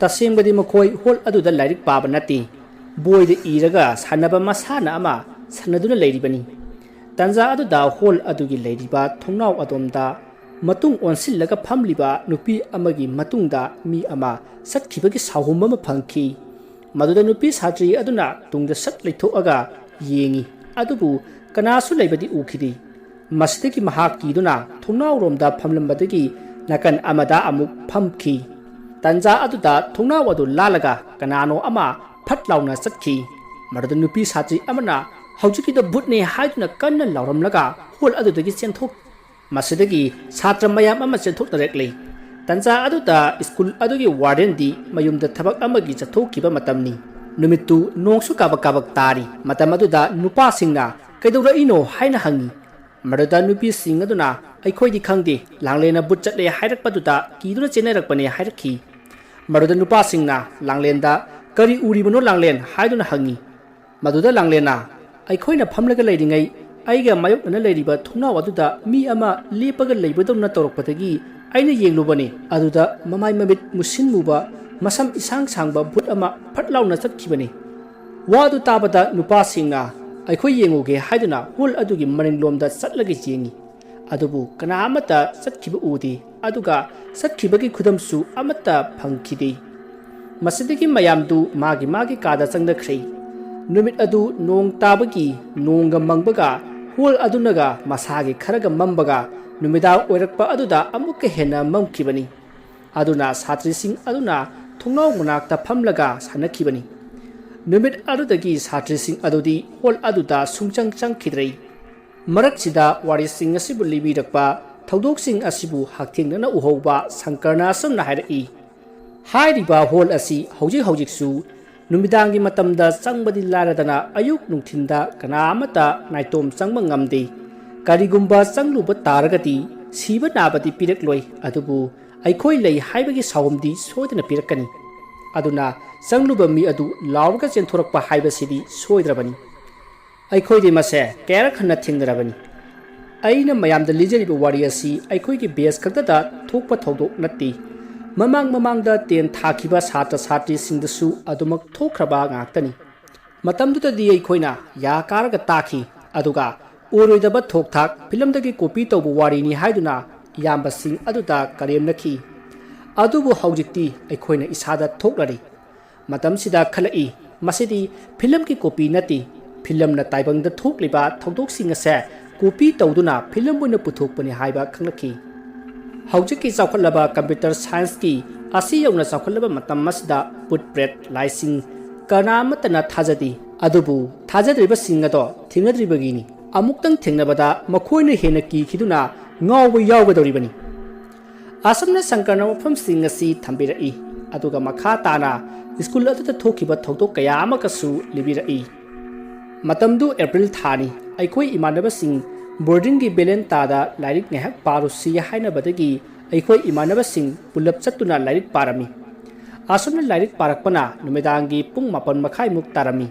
ꯇꯁꯦꯡꯕꯗꯤ ꯃꯈꯣꯏ ꯍꯣꯜ ꯑꯗꯨꯗ ꯂꯥꯏꯔꯤꯛ ꯄꯥꯕ ꯅꯠꯇꯦ, ꯕꯣꯏꯗ ꯏꯔꯒ ꯁꯥꯟꯅꯕ ꯃꯁꯥꯟꯅ ꯑꯃ ꯁꯥꯟꯅꯗꯨꯅ ꯂꯩꯔꯤꯕꯅꯤ꯫ ꯇꯟꯖꯥ ꯑꯗꯨꯗ ꯍꯣꯜ ꯑꯗꯨꯒꯤ ꯂꯩꯔꯤꯕ ꯊꯣꯡꯅꯥꯎ ꯑꯗꯣꯝꯗ ꯃꯇꯨꯡ ꯑꯣꯟꯁꯤꯜꯂꯒ ꯐꯝꯂꯤꯕ ꯅꯨꯄꯤ ꯑꯃꯒꯤ ꯃꯇꯨꯡꯗ ꯃꯤ ꯑꯃ ꯆꯠꯈꯤꯕꯒꯤ ꯁꯥꯍꯨꯝ ꯑꯃ ꯐꯪꯈꯤ꯫ ꯃꯗꯨꯗ ꯅꯨꯄꯤ ꯁꯥꯇ꯭ꯔꯤ ꯑꯗꯨꯅ ꯇꯨꯡꯗ ꯁꯠ ꯂꯩꯊꯣꯛꯑꯒ ꯌꯦꯡꯉꯤ꯫ ꯑꯗꯨꯕꯨ ꯀꯅꯥꯁꯨ ꯂꯩꯕꯗꯤ ꯎꯈꯤꯗꯦ꯫ ꯃꯁꯤꯗꯒꯤ ꯃꯍꯥꯛ ꯀꯤꯗꯨꯅ ꯊꯣꯡꯅꯥꯎꯔꯣꯝꯗ ꯐꯝꯂꯝꯕꯗꯒꯤ ꯅꯥꯀꯟ ꯑꯃꯗ ꯑꯃꯨꯛ ꯐꯝꯈꯤ꯫ ꯇꯟꯖꯥ ꯑꯗꯨꯗ ꯊꯣꯡꯅꯥꯎ ꯑꯗꯨ ꯂꯥꯜꯂꯒ ꯀꯅꯥꯅꯣ ꯑꯃ ꯐꯠ ꯂꯥꯎꯅ ꯆꯠꯈꯤ꯫ ꯃꯗꯨꯗ ꯅꯨꯄꯤ ꯁꯥꯇ꯭ꯔꯤ ꯑꯃꯅ ꯍꯧꯖꯤꯛꯀꯤꯗꯣ ꯚꯨꯠꯅꯦ ꯍꯥꯏꯗꯨꯅ ꯀꯟꯅ ꯂꯥꯎꯔꯝꯂꯒ ꯍꯣꯜ ꯑꯗꯨꯗꯒꯤ ꯆꯦꯟꯊꯣꯛ ꯃꯁꯤꯗꯒꯤ ꯁꯥꯇ꯭ꯔ ꯃꯌꯥꯝ ꯑꯃ ꯆꯦꯟꯊꯣꯛꯅꯔꯛꯂꯦ꯫ ꯇꯟꯖꯥ ꯑꯗꯨꯗ ꯁ꯭ꯀꯨꯜ ꯑꯗꯨꯒꯤ ꯋꯥꯔꯗꯦꯟꯗꯤ ꯃꯌꯨꯝꯗ ꯊꯕꯛ ꯑꯃꯒꯤ ꯆꯠꯊꯣꯛꯈꯤꯕ ꯃꯇꯝꯅꯤ꯫ ꯅꯨꯃꯤꯠꯇꯨ ꯅꯣꯡꯁꯨ ꯀꯥꯕꯛ ꯀꯥꯕꯛ ꯇꯥꯔꯤ꯫ ꯃꯇꯝ ꯑꯗꯨꯗ ꯅꯨꯄꯥꯁꯤꯡꯅ "ꯀꯩꯗꯧꯔꯛꯏꯅꯣ?" ꯍꯥꯏꯅ ꯍꯪꯉꯤ꯫ ꯃꯗꯨꯗ ꯅꯨꯄꯤꯁꯤꯡ ꯑꯗꯨꯅ "ꯑꯩꯈꯣꯏꯗꯤ ꯈꯪꯗꯦ, ꯂꯥꯡꯂꯦꯟꯅ ꯕꯨꯠ ꯆꯠꯂꯦ ꯍꯥꯏꯔꯛꯄꯗꯨꯗ ꯀꯤꯗꯨꯅ ꯆꯦꯟꯅꯔꯛꯄꯅꯦ" ꯍꯥꯏꯔꯛꯈꯤ꯫ ꯃꯗꯨꯗ ꯅꯨꯄꯥꯁꯤꯡꯅ ꯂꯥꯡꯂꯦꯟꯗ "ꯀꯔꯤ ꯎꯔꯤꯕꯅꯣ ꯂꯥꯡꯂꯦꯟ?" ꯍꯥꯏꯗꯨꯅ ꯍꯪꯉꯤ꯫ ꯃꯗꯨꯗ ꯂꯥꯡꯂꯦꯟꯅ "ꯑꯩꯈꯣꯏꯅ ꯐꯝꯂꯒ ꯂꯩꯔꯤꯉꯩ ꯑꯩꯒ ꯃꯥꯌꯣꯛꯅꯅ ꯂꯩꯔꯤꯕ ꯊꯣꯡꯅꯥꯎ ꯑꯗꯨꯗ ꯃꯤ ꯑꯃ ꯂꯦꯞꯄꯒ ꯂꯩꯕꯗꯧꯅ ꯇꯧꯔꯛꯄꯗꯒꯤ ꯑꯩꯅ ꯌꯦꯡꯂꯨꯕꯅꯤ꯫ ꯑꯗꯨꯗ ꯃꯃꯥꯏ ꯃꯃꯤꯠ ꯃꯨꯁꯤꯟ ꯃꯨꯕ, ꯃꯁꯝ ꯏꯁꯥꯡ ꯁꯥꯡꯕ ꯚꯨꯠ ꯑꯃ ꯐꯠ ꯂꯥꯎꯅ ꯆꯠꯈꯤꯕꯅꯤ"꯫ ꯋꯥ ꯑꯗꯨ ꯇꯥꯕꯗ ꯅꯨꯄꯥꯁꯤꯡꯅ "ꯑꯩꯈꯣꯏ ꯌꯦꯡꯉꯨꯒꯦ" ꯍꯥꯏꯗꯨꯅ ꯍꯣꯜ ꯑꯗꯨꯒꯤ ꯃꯅꯤꯡꯂꯣꯝꯗ ꯆꯠꯂꯒ ꯌꯦꯡꯉꯤ꯫ ꯑꯗꯨꯕꯨ ꯀꯅꯥ ꯑꯃꯠꯇ ꯆꯠꯈꯤꯕ ꯎꯗꯦ꯫ ꯑꯗꯨꯒ ꯆꯠꯈꯤꯕꯒꯤ ꯈꯨꯗꯝꯁꯨ ꯑꯃꯠꯇ ꯐꯪꯈꯤꯗꯦ꯫ ꯃꯁꯤꯗꯒꯤ ꯃꯌꯥꯝꯗꯨ ꯃꯥꯒꯤ ꯃꯥꯒꯤ ꯀꯥꯗ ꯆꯪꯅꯈ꯭ꯔꯦ꯫ ꯅꯨꯃꯤꯠ ꯑꯗꯨ ꯅꯣꯡ ꯇꯥꯕꯒꯤ, ꯅꯣꯡꯒ ꯃꯪꯕꯒ ꯍꯣꯜ ꯑꯗꯨꯅꯒ ꯃꯁꯥꯒꯤ ꯈꯔꯒ ꯃꯝꯕꯒ ꯅꯨꯃꯤꯗꯥꯡ ꯑꯣꯏꯔꯛꯄ ꯑꯗꯨꯗ ꯑꯃꯨꯛꯀ ꯍꯦꯟꯅ ꯃꯝꯈꯤꯕꯅꯤ꯫ ꯑꯗꯨꯅ ꯁꯥꯇ꯭ꯔꯤꯁꯤꯡ ꯑꯗꯨꯅ ꯊꯣꯡꯅꯥꯎ ꯃꯅꯥꯛꯇ ꯐꯝꯂꯒ ꯁꯥꯟꯅꯈꯤꯕꯅꯤ꯫ ꯅꯨꯃꯤꯠ ꯑꯗꯨꯗꯒꯤ ꯁꯥꯇ꯭ꯔꯤꯁꯤꯡ ꯑꯗꯨꯗꯤ ꯍꯣꯜ ꯑꯗꯨꯗ ꯁꯨꯡꯆꯪ ꯆꯪꯈꯤꯗ꯭ꯔꯦ꯫ ꯃꯔꯛꯁꯤꯗ ꯋꯥꯔꯤꯁꯤꯡ ꯑꯁꯤꯕꯨ ꯂꯤꯕꯤꯔꯛꯄ ꯊꯧꯗꯣꯛꯁꯤꯡ ꯑꯁꯤꯕꯨ ꯍꯛꯊꯦꯡꯅꯅ ꯎꯍꯧꯕ ꯁꯪꯀꯔꯅ ꯑꯁꯨꯝꯅ ꯍꯥꯏꯔꯛꯏ꯫ ꯍꯥꯏꯔꯤꯕ ꯍꯣꯜ ꯑꯁꯤ ꯍꯧꯖꯤꯛ ꯍꯧꯖꯤꯛꯁꯨ ꯅꯨꯃꯤꯗꯥꯡꯒꯤ ꯃꯇꯝꯗ ꯆꯪꯕꯗꯤ ꯂꯥꯏꯔꯗꯅ ꯑꯌꯨꯛ ꯅꯨꯡꯊꯤꯟꯗ ꯀꯅꯥ ꯑꯃꯠꯇ ꯅꯥꯏꯇꯣꯝ ꯆꯪꯕ ꯉꯝꯗꯦ꯫ ꯀꯔꯤꯒꯨꯝꯕ ꯆꯪꯂꯨꯕ ꯇꯥꯔꯒꯗꯤ ꯁꯤꯕ ꯅꯥꯕꯗꯤ ꯄꯤꯔꯛꯂꯣꯏ, ꯑꯗꯨꯕꯨ "ꯑꯩꯈꯣꯏ ꯂꯩ" ꯍꯥꯏꯕꯒꯤ ꯁꯥꯎꯝꯗꯤ ꯁꯣꯏꯗꯅ ꯄꯤꯔꯛꯀꯅꯤ꯫ ꯑꯗꯨꯅ ꯆꯪꯂꯨꯕ ꯃꯤ ꯑꯗꯨ ꯂꯥꯎꯔꯒ ꯆꯦꯟꯊꯣꯔꯛꯄ ꯍꯥꯏꯕꯁꯤꯗꯤ ꯁꯣꯏꯗ꯭ꯔꯕꯅꯤ꯫ ꯑꯩꯈꯣꯏꯗꯤ ꯃꯁꯦ ꯀꯌꯥꯔꯛ ꯍꯟꯅ ꯊꯦꯡꯅꯔꯕꯅꯤ꯫ ꯑꯩꯅ ꯃꯌꯥꯝꯗ ꯂꯤꯖꯔꯤꯕ ꯋꯥꯔꯤ ꯑꯁꯤ ꯑꯩꯈꯣꯏꯒꯤ ꯕꯦꯁ ꯈꯛꯇꯗ ꯊꯣꯛꯄ ꯊꯧꯗꯣꯛ ꯅꯠꯇꯦ꯫ ꯃꯃꯥꯡ ꯃꯃꯥꯡꯗ ꯇꯦꯟ ꯊꯥꯈꯤꯕ ꯁꯥꯇ꯭ꯔ ꯁꯥꯇ꯭ꯔꯤꯁꯤꯡꯗꯁꯨ ꯑꯗꯨꯃꯛ ꯊꯣꯛꯈ꯭ꯔꯕ ꯉꯥꯛꯇꯅꯤ꯫ ꯃꯇꯝꯗꯨꯗꯗꯤ ꯑꯩꯈꯣꯏꯅ ꯌꯥ ꯀꯥꯔꯒ ꯇꯥꯈꯤ, ꯑꯗꯨꯒ ꯑꯣꯏꯔꯣꯏꯗꯕ ꯊꯣꯛ ꯊꯥꯛ ꯐꯤꯂꯝꯗꯒꯤ ꯀꯣꯄꯤ ꯇꯧꯕ ꯋꯥꯔꯤꯅꯤ ꯍꯥꯏꯗꯨꯅ ꯏꯌꯥꯝꯕꯁꯤꯡ ꯑꯗꯨꯗ ꯀꯔꯦꯝꯅꯈꯤ꯫ ꯑꯗꯨꯕꯨ ꯍꯧꯖꯤꯛꯇꯤ ꯑꯩꯈꯣꯏꯅ ꯏꯁꯥꯗ ꯊꯣꯛꯂꯔꯤ꯫ ꯃꯇꯝꯁꯤꯗ ꯈꯜꯂꯛꯏ, ꯃꯁꯤꯗꯤ ꯐꯤꯂꯝꯒꯤ ꯀꯣꯄꯤ ꯅꯠꯇꯦ, ꯐꯤꯂꯝꯅ ꯇꯥꯏꯕꯪꯗ ꯊꯣꯛꯂꯤꯕ ꯊꯧꯗꯣꯛꯁꯤꯡ ꯑꯁꯦ ꯀꯣꯄꯤ ꯇꯧꯗꯨꯅ ꯐꯤꯂꯝ ꯑꯣꯏꯅ ꯄꯨꯊꯣꯛꯄꯅꯤ ꯍꯥꯏꯕ ꯈꯪꯂꯛꯈꯤ꯫ ꯍꯧꯖꯤꯛꯀꯤ ꯆꯥꯎꯈꯠꯂꯕ ꯀꯝꯄ꯭ꯌꯨꯇꯔ ꯁꯥꯏꯟꯁꯀꯤ ꯑꯁꯤ ꯌꯧꯅ ꯆꯥꯎꯈꯠꯂꯕ ꯃꯇꯝ ꯑꯁꯤꯗ ꯄꯨꯠ ꯄ꯭ꯔꯦꯠ ꯂꯥꯏꯁꯤꯡ ꯀꯅꯥ ꯑꯃꯠꯇꯅ ꯊꯥꯖꯗꯦ꯫ ꯑꯗꯨꯕꯨ ꯊꯥꯖꯗ꯭ꯔꯤꯕꯁꯤꯡ ꯑꯗꯣ ꯊꯦꯡꯅꯗ꯭ꯔꯤꯕꯒꯤꯅꯤ꯫ ꯑꯃꯨꯛꯇꯪ ꯊꯦꯡꯅꯕꯗ ꯃꯈꯣꯏꯅ ꯍꯦꯟꯅ ꯀꯤꯈꯤꯗꯨꯅ ꯉꯥꯎꯕ ꯌꯥꯎꯒꯗꯧꯔꯤꯕꯅꯤ꯫ ꯑꯁꯨꯝꯅ ꯁꯪꯀꯔꯅ ꯋꯥꯐꯝꯁꯤꯡ ꯑꯁꯤ ꯊꯝꯕꯤꯔꯛꯏ, ꯑꯗꯨꯒ ꯃꯈꯥ ꯇꯥꯅ ꯁ꯭ꯀꯨꯜ ꯑꯗꯨꯗ ꯊꯣꯛꯈꯤꯕ ꯊꯧꯗꯣꯛ ꯀꯌꯥ ꯑꯃꯒꯁꯨ ꯂꯤꯕꯤꯔꯛꯏ꯫ ꯃꯇꯝꯗꯨ ꯑꯦꯄ꯭ꯔꯤꯜ ꯊꯥꯅꯤ꯫ ꯑꯩꯈꯣꯏ ꯏꯃꯥꯟꯅꯕꯁꯤꯡ ꯕꯣꯔꯗꯤꯡꯒꯤ ꯕꯦꯂꯦꯟꯇꯥꯗ ꯂꯥꯏꯔꯤꯛ ꯉꯥꯏꯍꯥꯛ ꯄꯥꯔꯨꯁꯤ ꯍꯥꯏꯅꯕꯗꯒꯤ ꯑꯩꯈꯣꯏ ꯏꯃꯥꯟꯅꯕꯁꯤꯡ ꯄꯨꯂꯞ ꯆꯠꯇꯨꯅ ꯂꯥꯏꯔꯤꯛ ꯄꯥꯔꯝꯃꯤ꯫ ꯑꯁꯨꯝꯅ ꯂꯥꯏꯔꯤꯛ ꯄꯥꯔꯛꯄꯅ ꯅꯨꯃꯤꯗꯥꯡꯒꯤ ꯄꯨꯡ ꯃꯥꯄꯟ ꯃꯈꯥꯏꯃꯨꯛ ꯇꯥꯔꯝꯃꯤ꯫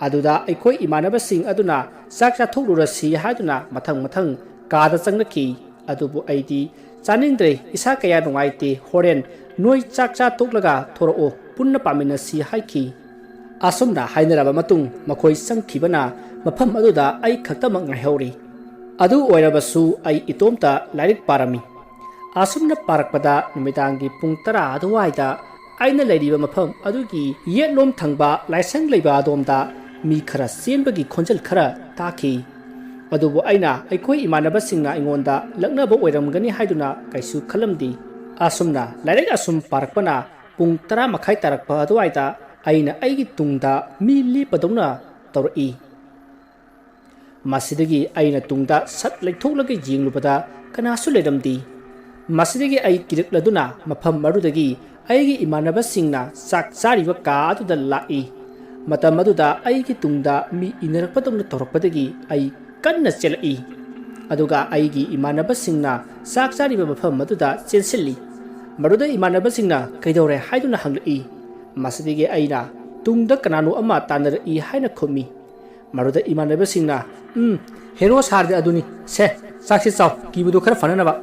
ꯑꯗꯨꯗ ꯑꯩꯈꯣꯏ ꯏꯃꯥꯟꯅꯕꯁꯤꯡ ꯑꯗꯨꯅ ꯆꯥꯛ ꯆꯥꯊꯣꯛꯂꯨꯔꯁꯤ ꯍꯥꯏꯗꯨꯅ ꯃꯊꯪ ꯃꯊꯪ ꯀꯥꯗ ꯆꯪꯂꯛꯈꯤ꯫ ꯑꯗꯨꯕꯨ ꯑꯩꯗꯤ ꯆꯥꯅꯤꯡꯗ꯭ꯔꯦ, ꯏꯁꯥ ꯀꯌꯥ ꯅꯨꯡꯉꯥꯏꯇꯦ, ꯍꯣꯔꯦꯟ ꯅꯣꯏ ꯆꯥꯛ ꯆꯥ ꯇꯣꯛꯂꯒ ꯊꯣꯔꯛꯑꯣ, ꯄꯨꯟꯅ ꯄꯥꯃꯤꯟꯅꯁꯤ ꯍꯥꯏꯈꯤ꯫ ꯑꯁꯨꯝꯅ ꯍꯥꯏꯅꯔꯕ ꯃꯇꯨꯡ ꯃꯈꯣꯏ ꯆꯪꯈꯤꯕꯅ ꯃꯐꯝ ꯑꯗꯨꯗ ꯑꯩ ꯈꯛꯇꯃꯛ ꯉꯥꯏꯍꯧꯔꯤ꯫ ꯑꯗꯨ ꯑꯣꯏꯔꯕꯁꯨ ꯑꯩ ꯏꯇꯣꯝꯇ ꯂꯥꯏꯔꯤꯛ ꯄꯥꯔꯝꯃꯤ꯫ ꯑꯁꯨꯝꯅ ꯄꯥꯔꯛꯄꯗ ꯅꯨꯃꯤꯗꯥꯡꯒꯤ ꯄꯨꯡ ꯇꯔꯥ ꯑꯗꯨꯋꯥꯏꯗ ꯑꯩꯅ ꯂꯩꯔꯤꯕ ꯃꯐꯝ ꯑꯗꯨꯒꯤ ꯌꯦꯠꯂꯣꯝ ꯊꯪꯕ ꯂꯥꯏꯁꯪ ꯂꯩꯕ ꯑꯗꯣꯝꯗ ꯃꯤ ꯈꯔ ꯆꯦꯟꯕꯒꯤ ꯈꯣꯟꯖꯦꯜ ꯈꯔ ꯇꯥꯈꯤ꯫ ꯑꯗꯨꯕꯨ ꯑꯩꯅ ꯑꯩꯈꯣꯏ ꯏꯃꯥꯟꯅꯕꯁꯤꯡꯅ ꯑꯩꯉꯣꯟꯗ ꯂꯛꯅꯕ ꯑꯣꯏꯔꯝꯒꯅꯤ ꯍꯥꯏꯗꯨꯅ ꯀꯩꯁꯨ ꯈꯜꯂꯝꯗꯦ꯫ ꯑꯁꯨꯝꯅ ꯂꯥꯏꯔꯤꯛ ꯑꯁꯨꯝ ꯄꯥꯔꯛꯄꯅ ꯄꯨꯡ ꯇꯔꯥ ꯃꯈꯥꯏ ꯇꯥꯔꯛꯄ ꯑꯗꯨꯋꯥꯏꯗ ꯑꯩꯅ ꯑꯩꯒꯤ ꯇꯨꯡꯗ ꯃꯤ ꯂꯦꯞꯄꯗꯧꯅ ꯇꯧꯔꯛꯏ꯫ ꯃꯁꯤꯗꯒꯤ ꯑꯩꯅ ꯇꯨꯡꯗ ꯁꯠ ꯂꯩꯊꯣꯛꯂꯒ ꯌꯦꯡꯂꯨꯕꯗ ꯀꯅꯥꯁꯨ ꯂꯩꯔꯝꯗꯦ꯫ ꯃꯁꯤꯗꯒꯤ ꯑꯩ ꯀꯤꯔꯛꯂꯗꯨꯅ ꯃꯐꯝ ꯑꯗꯨꯗꯒꯤ ꯑꯩꯒꯤ ꯏꯃꯥꯟꯅꯕꯁꯤꯡꯅ ꯆꯥꯛ ꯆꯥꯔꯤꯕ ꯀꯥ ꯑꯗꯨꯗ ꯂꯥꯛꯏ꯫ ꯃꯇꯝ ꯑꯗꯨꯗ ꯑꯩꯒꯤ ꯇꯨꯡꯗ ꯃꯤ ꯏꯟꯅꯔꯛꯄꯗꯧꯅ ꯇꯧꯔꯛꯄꯗꯒꯤ ꯑꯩ ꯀꯟꯅ ꯆꯦꯜꯂꯛꯏ꯫ ꯑꯗꯨꯒ ꯑꯩꯒꯤ ꯏꯃꯥꯟꯅꯕꯁꯤꯡꯅ ꯆꯥꯛ ꯆꯥꯔꯤꯕ ꯃꯐꯝ ꯑꯗꯨꯗ ꯆꯦꯟꯁꯤꯜꯂꯤ꯫ ꯃꯗꯨꯗ ꯏꯃꯥꯟꯅꯕꯁꯤꯡꯅ "ꯀꯩꯗꯧꯔꯦ?" ꯍꯥꯏꯗꯨꯅ ꯍꯪꯂꯛꯏ꯫ ꯃꯁꯤꯗꯒꯤ ꯑꯩꯅ "ꯇꯨꯡꯗ ꯀꯅꯥꯅꯣ ꯑꯃ ꯇꯥꯟꯅꯔꯛꯏ" ꯍꯥꯏꯅ ꯈꯨꯝꯃꯤ꯫ ꯃꯗꯨꯗ ꯏꯃꯥꯟꯅꯕꯁꯤꯡꯅ, "ꯎꯝ, ꯍꯦꯔꯣ ꯁꯥꯔꯗꯤ ꯑꯗꯨꯅꯤ꯫ ꯁꯦ, ꯆꯥꯛꯁꯤ ꯆꯥꯎ, ꯀꯤꯕꯗꯨ ꯈꯔ ꯐꯅꯅꯕ"꯫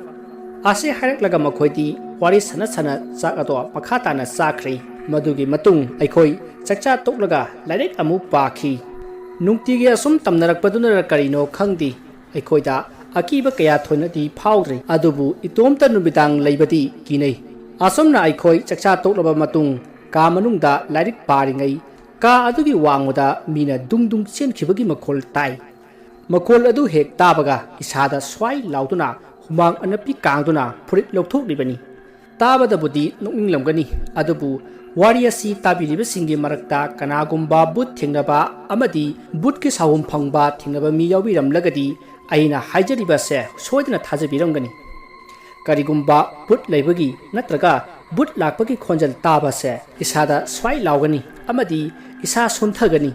ꯑꯁꯤ ꯍꯥꯏꯔꯛꯂꯒ ꯃꯈꯣꯏꯗꯤ ꯋꯥꯔꯤ ꯁꯥꯟꯅ ꯁꯥꯟꯅ ꯆꯥꯛ ꯑꯗꯣ ꯃꯈꯥ ꯇꯥꯅ ꯆꯥꯈ꯭ꯔꯦ꯫ ꯃꯗꯨꯒꯤ ꯃꯇꯨꯡ ꯑꯩꯈꯣꯏ ꯆꯥꯛꯆꯥ ꯇꯣꯛꯂꯒ ꯂꯥꯏꯔꯤꯛ ꯑꯃꯨꯛ ꯄꯥꯈꯤ꯫ ꯅꯨꯡꯇꯤꯒꯤ ꯑꯁꯨꯝ ꯇꯝꯅꯔꯛꯄꯗꯨꯅꯔ ꯀꯔꯤꯅꯣ ꯈꯪꯗꯦ, ꯑꯩꯈꯣꯏꯗ ꯑꯀꯤꯕ ꯀꯌꯥ ꯊꯣꯏꯅꯗꯤ ꯐꯥꯎꯗ꯭ꯔꯦ, ꯑꯗꯨꯕꯨ ꯏꯇꯣꯝꯇ ꯅꯨꯃꯤꯗꯥꯡ ꯂꯩꯕꯗꯤ ꯀꯤꯅꯩ꯫ ꯑꯁꯨꯝꯅ ꯑꯩꯈꯣꯏ ꯆꯥꯛꯆꯥ ꯇꯣꯛꯂꯕ ꯃꯇꯨꯡ ꯀꯥ ꯃꯅꯨꯡꯗ ꯂꯥꯏꯔꯤꯛ ꯄꯥꯔꯤꯉꯩ ꯀꯥ ꯑꯗꯨꯒꯤ ꯋꯥꯡꯃꯗ ꯃꯤꯅ ꯗꯨꯡ ꯗꯨꯡ ꯆꯦꯟꯈꯤꯕꯒꯤ ꯃꯈꯣꯜ ꯇꯥꯏ꯫ ꯃꯈꯣꯜ ꯑꯗꯨ ꯍꯦꯛ ꯇꯥꯕꯒ ꯏꯁꯥꯗ ꯁ꯭ꯋꯥꯏ ꯂꯥꯎꯗꯨꯅ ꯍꯨꯃꯥꯡ ꯑꯅꯞꯄꯤ ꯀꯥꯡꯗꯨꯅ ꯐꯨꯔꯤꯠ ꯂꯧꯊꯣꯛꯂꯤꯕꯅꯤ꯫ ꯇꯥꯕꯗꯕꯨꯗꯤ ꯅꯣꯛꯅꯤꯡꯂꯝꯒꯅꯤ, ꯑꯗꯨꯕꯨ ꯋꯥꯔꯤ ꯑꯁꯤ ꯇꯥꯕꯤꯔꯤꯕꯁꯤꯡꯒꯤ ꯃꯔꯛꯇ ꯀꯅꯥꯒꯨꯝꯕ ꯚꯨꯠ ꯊꯦꯡꯅꯕ ꯑꯃꯗꯤ ꯚꯨꯠꯀꯤ ꯁꯥꯍꯨꯝ ꯐꯪꯕ ꯊꯦꯡꯅꯕ ꯃꯤ ꯌꯥꯎꯕꯤꯔꯝꯂꯒꯗꯤ ꯑꯩꯅ ꯍꯥꯏꯖꯔꯤꯕꯁꯦ ꯁꯣꯏꯗꯅ ꯊꯥꯖꯕꯤꯔꯝꯒꯅꯤ꯫ ꯀꯔꯤꯒꯨꯝꯕ ꯚꯨꯠ ꯂꯩꯕꯒꯤ ꯅꯠꯇ꯭ꯔꯒ ꯚꯨꯠ ꯂꯥꯛꯄꯒꯤ ꯈꯣꯟꯖꯦꯜ ꯇꯥꯕꯁꯦ ꯏꯁꯥꯗ ꯁ꯭ꯋꯥꯏ ꯂꯥꯎꯒꯅꯤ ꯑꯃꯗꯤ ꯏꯁꯥ ꯁꯣꯟꯊꯒꯅꯤ,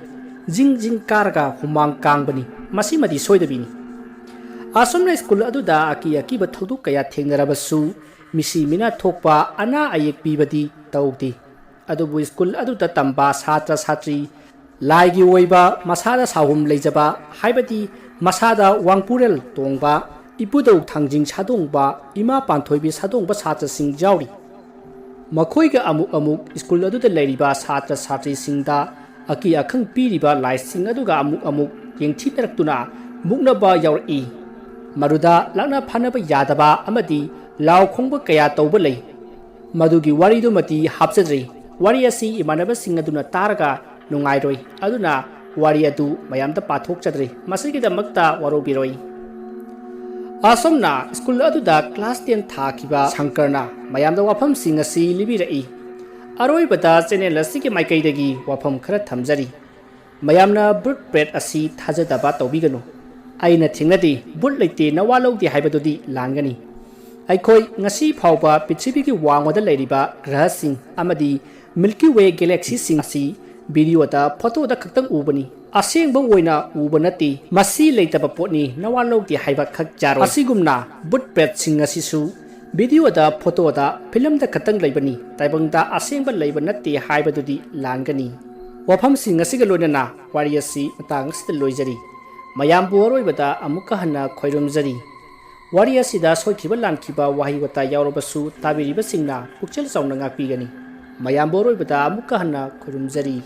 ꯖꯤꯡ ꯖꯤꯡ ꯀꯥꯔꯒ ꯍꯨꯃꯥꯡ ꯀꯥꯡꯕꯅꯤ, ꯃꯁꯤꯃꯗꯤ ꯁꯣꯏꯗꯕꯤꯅꯤ꯫ ꯑꯁꯨꯝꯅ ꯁ꯭ꯀꯨꯜ ꯑꯗꯨꯗ ꯑꯀꯤ ꯑꯀꯤꯕ ꯊꯧꯗꯣꯛ ꯀꯌꯥ ꯊꯦꯡꯅꯔꯕꯁꯨ, ꯃꯤꯁꯤ ꯃꯤꯅꯥ ꯊꯣꯛꯄ, ꯑꯅꯥ ꯑꯌꯦꯛ ꯄꯤꯕꯗꯤ ꯇꯧꯗꯦ꯫ ꯑꯗꯨꯕꯨ ꯁ꯭ꯀꯨꯜ ꯑꯗꯨꯗ ꯇꯝꯕ ꯁꯥꯇ꯭ꯔ ꯁꯥꯇ꯭ꯔꯤ, ꯂꯥꯏꯒꯤ ꯑꯣꯏꯕ ꯃꯁꯥꯗ ꯁꯥꯍꯨꯝ ꯂꯩꯖꯕ, ꯍꯥꯏꯕꯗꯤ ꯃꯁꯥꯗ ꯋꯥꯡꯄꯨꯔꯦꯜ ꯇꯣꯡꯕ, ꯏꯄꯨꯗꯧ ꯊꯥꯡꯖꯤꯡ ꯁꯥꯗꯣꯡꯕ, ꯏꯃꯥ ꯄꯥꯟꯊꯣꯏꯕꯤ ꯁꯥꯗꯣꯡꯕ ꯁꯥꯇ꯭ꯔꯁꯤꯡ ꯌꯥꯎꯔꯤ꯫ ꯃꯈꯣꯏꯒ ꯑꯃꯨꯛ ꯑꯃꯨꯛ ꯁ꯭ꯀꯨꯜ ꯑꯗꯨꯗ ꯂꯩꯔꯤꯕ ꯁꯥꯇ꯭ꯔ ꯁꯥꯇ꯭ꯔꯤꯁꯤꯡꯗ ꯑꯀꯤ ꯑꯈꯪ ꯄꯤꯔꯤꯕ ꯂꯥꯏꯁꯤꯡ ꯑꯗꯨꯒ ꯑꯃꯨꯛ ꯑꯃꯨꯛ ꯌꯦꯡꯊꯤꯅꯔꯛꯇꯨꯅ ꯃꯨꯛꯅꯕ ꯌꯥꯎꯔꯛꯏ꯫ ꯃꯗꯨꯗ ꯂꯥꯛꯅ ꯐꯥꯅꯕ ꯌꯥꯗꯕ ꯑꯃꯗꯤ ꯂꯥꯎ ꯈꯣꯡꯕ ꯀꯌꯥ ꯇꯧꯕ ꯂꯩ꯫ ꯃꯗꯨꯒꯤ ꯋꯥꯔꯤꯗꯨꯃꯗꯤ ꯍꯥꯞꯆꯗ꯭ꯔꯤ꯫ ꯋꯥꯔꯤ ꯑꯁꯤ ꯏꯃꯥꯟꯅꯕꯁꯤꯡ ꯑꯗꯨꯅ ꯇꯥꯔꯒ ꯅꯨꯡꯉꯥꯏꯔꯣꯏ, ꯑꯗꯨꯅ ꯋꯥꯔꯤ ꯑꯗꯨ ꯃꯌꯥꯝꯗ ꯄꯥꯊꯣꯛꯆꯗ꯭ꯔꯤ꯫ ꯃꯁꯤꯒꯤꯗꯃꯛꯇ ꯋꯥꯔꯧꯕꯤꯔꯣꯏ꯫ ꯑꯁꯨꯝꯅ ꯁ꯭ꯀꯨꯜ ꯑꯗꯨꯗ ꯀ꯭ꯂꯥꯁ ꯇꯦꯟ ꯊꯥꯈꯤꯕ ꯁꯪꯀꯔꯅ ꯃꯌꯥꯝꯗ ꯋꯥꯐꯝꯁꯤꯡ ꯑꯁꯤ ꯂꯤꯕꯤꯔꯛꯏ꯫ ꯑꯔꯣꯏꯕꯗ ꯆꯦꯅꯦꯜ ꯑꯁꯤꯒꯤ ꯃꯥꯏꯀꯩꯗꯒꯤ ꯋꯥꯐꯝ ꯈꯔ ꯊꯝꯖꯔꯤ꯫ ꯃꯌꯥꯝꯅ ꯚꯨꯠ ꯄ꯭ꯔꯦꯠ ꯑꯁꯤ ꯊꯥꯖꯗꯕ ꯇꯧꯕꯤꯒꯅꯨ꯫ ꯑꯩꯅ ꯊꯦꯡꯅꯗꯦ, ꯚꯨꯠ ꯂꯩꯇꯦ, ꯅꯋꯥ ꯂꯧꯗꯦ ꯍꯥꯏꯕꯗꯨꯗꯤ ꯂꯥꯟꯒꯅꯤ꯫ ꯑꯩꯈꯣꯏ ꯉꯁꯤ ꯐꯥꯎꯕ ꯄ꯭ꯔꯤꯊꯤꯕꯤꯒꯤ ꯋꯥꯡꯃꯗ ꯂꯩꯔꯤꯕ ꯒ꯭ꯔꯍꯁꯤꯡ ꯑꯃꯗꯤ ꯃꯤꯜꯀꯤ ꯋꯦ ꯒꯦꯂꯦꯛꯁꯤꯁꯤꯡ ꯑꯁꯤ ꯚꯤꯗꯤꯑꯣꯗ, ꯐꯣꯇꯣꯗ ꯈꯛꯇꯪ ꯎꯕꯅꯤ, ꯑꯁꯦꯡꯕ ꯑꯣꯏꯅ ꯎꯕ ꯅꯠꯇꯦ꯫ ꯃꯁꯤ ꯂꯩꯇꯕ ꯄꯣꯠꯅꯤ, ꯅꯋꯥ ꯂꯧꯗꯦ ꯍꯥꯏꯕ ꯈꯛ ꯌꯥꯔꯣꯏ꯫ ꯑꯁꯤꯒꯨꯝꯅ ꯚꯨꯠ ꯄ꯭ꯔꯦꯠꯁꯤꯡ ꯑꯁꯤꯁꯨ ꯚꯤꯗꯤꯑꯣꯗ, ꯐꯣꯇꯣꯗ, ꯐꯤꯂꯝꯗ ꯈꯛꯇꯪ ꯂꯩꯕꯅꯤ, ꯇꯥꯏꯕꯪꯗ ꯑꯁꯦꯡꯕ ꯂꯩꯕ ꯅꯠꯇꯦ ꯍꯥꯏꯕꯗꯨꯗꯤ ꯂꯥꯟꯒꯅꯤ꯫ ꯋꯥꯐꯝꯁꯤꯡ ꯑꯁꯤꯒ ꯂꯣꯏꯅꯅ ꯋꯥꯔꯤ ꯑꯁꯤ ꯃꯇꯥꯡ ꯑꯁꯤꯗ ꯂꯣꯏꯖꯔꯤ꯫ ꯃꯌꯥꯝꯕꯨ ꯑꯔꯣꯏꯕꯗ ꯑꯃꯨꯛꯀ ꯍꯟꯅ ꯈꯣꯏꯔꯨꯝꯖꯔꯤ꯫ ꯋꯥꯔꯤ ꯑꯁꯤꯗ ꯁꯣꯏꯈꯤꯕ ꯂꯥꯟꯈꯤꯕ ꯋꯥꯍꯩ ꯋꯥꯇꯥ ꯌꯥꯎꯔꯕꯁꯨ ꯇꯥꯕꯤꯔꯤꯕꯁꯤꯡꯅ ꯄꯨꯛꯆꯦꯜ ꯆꯥꯎꯅ ꯉꯥꯛꯄꯤꯒꯅꯤ꯫ ꯃꯌꯥꯝꯕꯨ ꯑꯔꯣꯏꯕꯗ ꯑꯃꯨꯛꯀ ꯍꯟꯅ ꯈꯨꯔꯨꯝꯖꯔꯤ꯫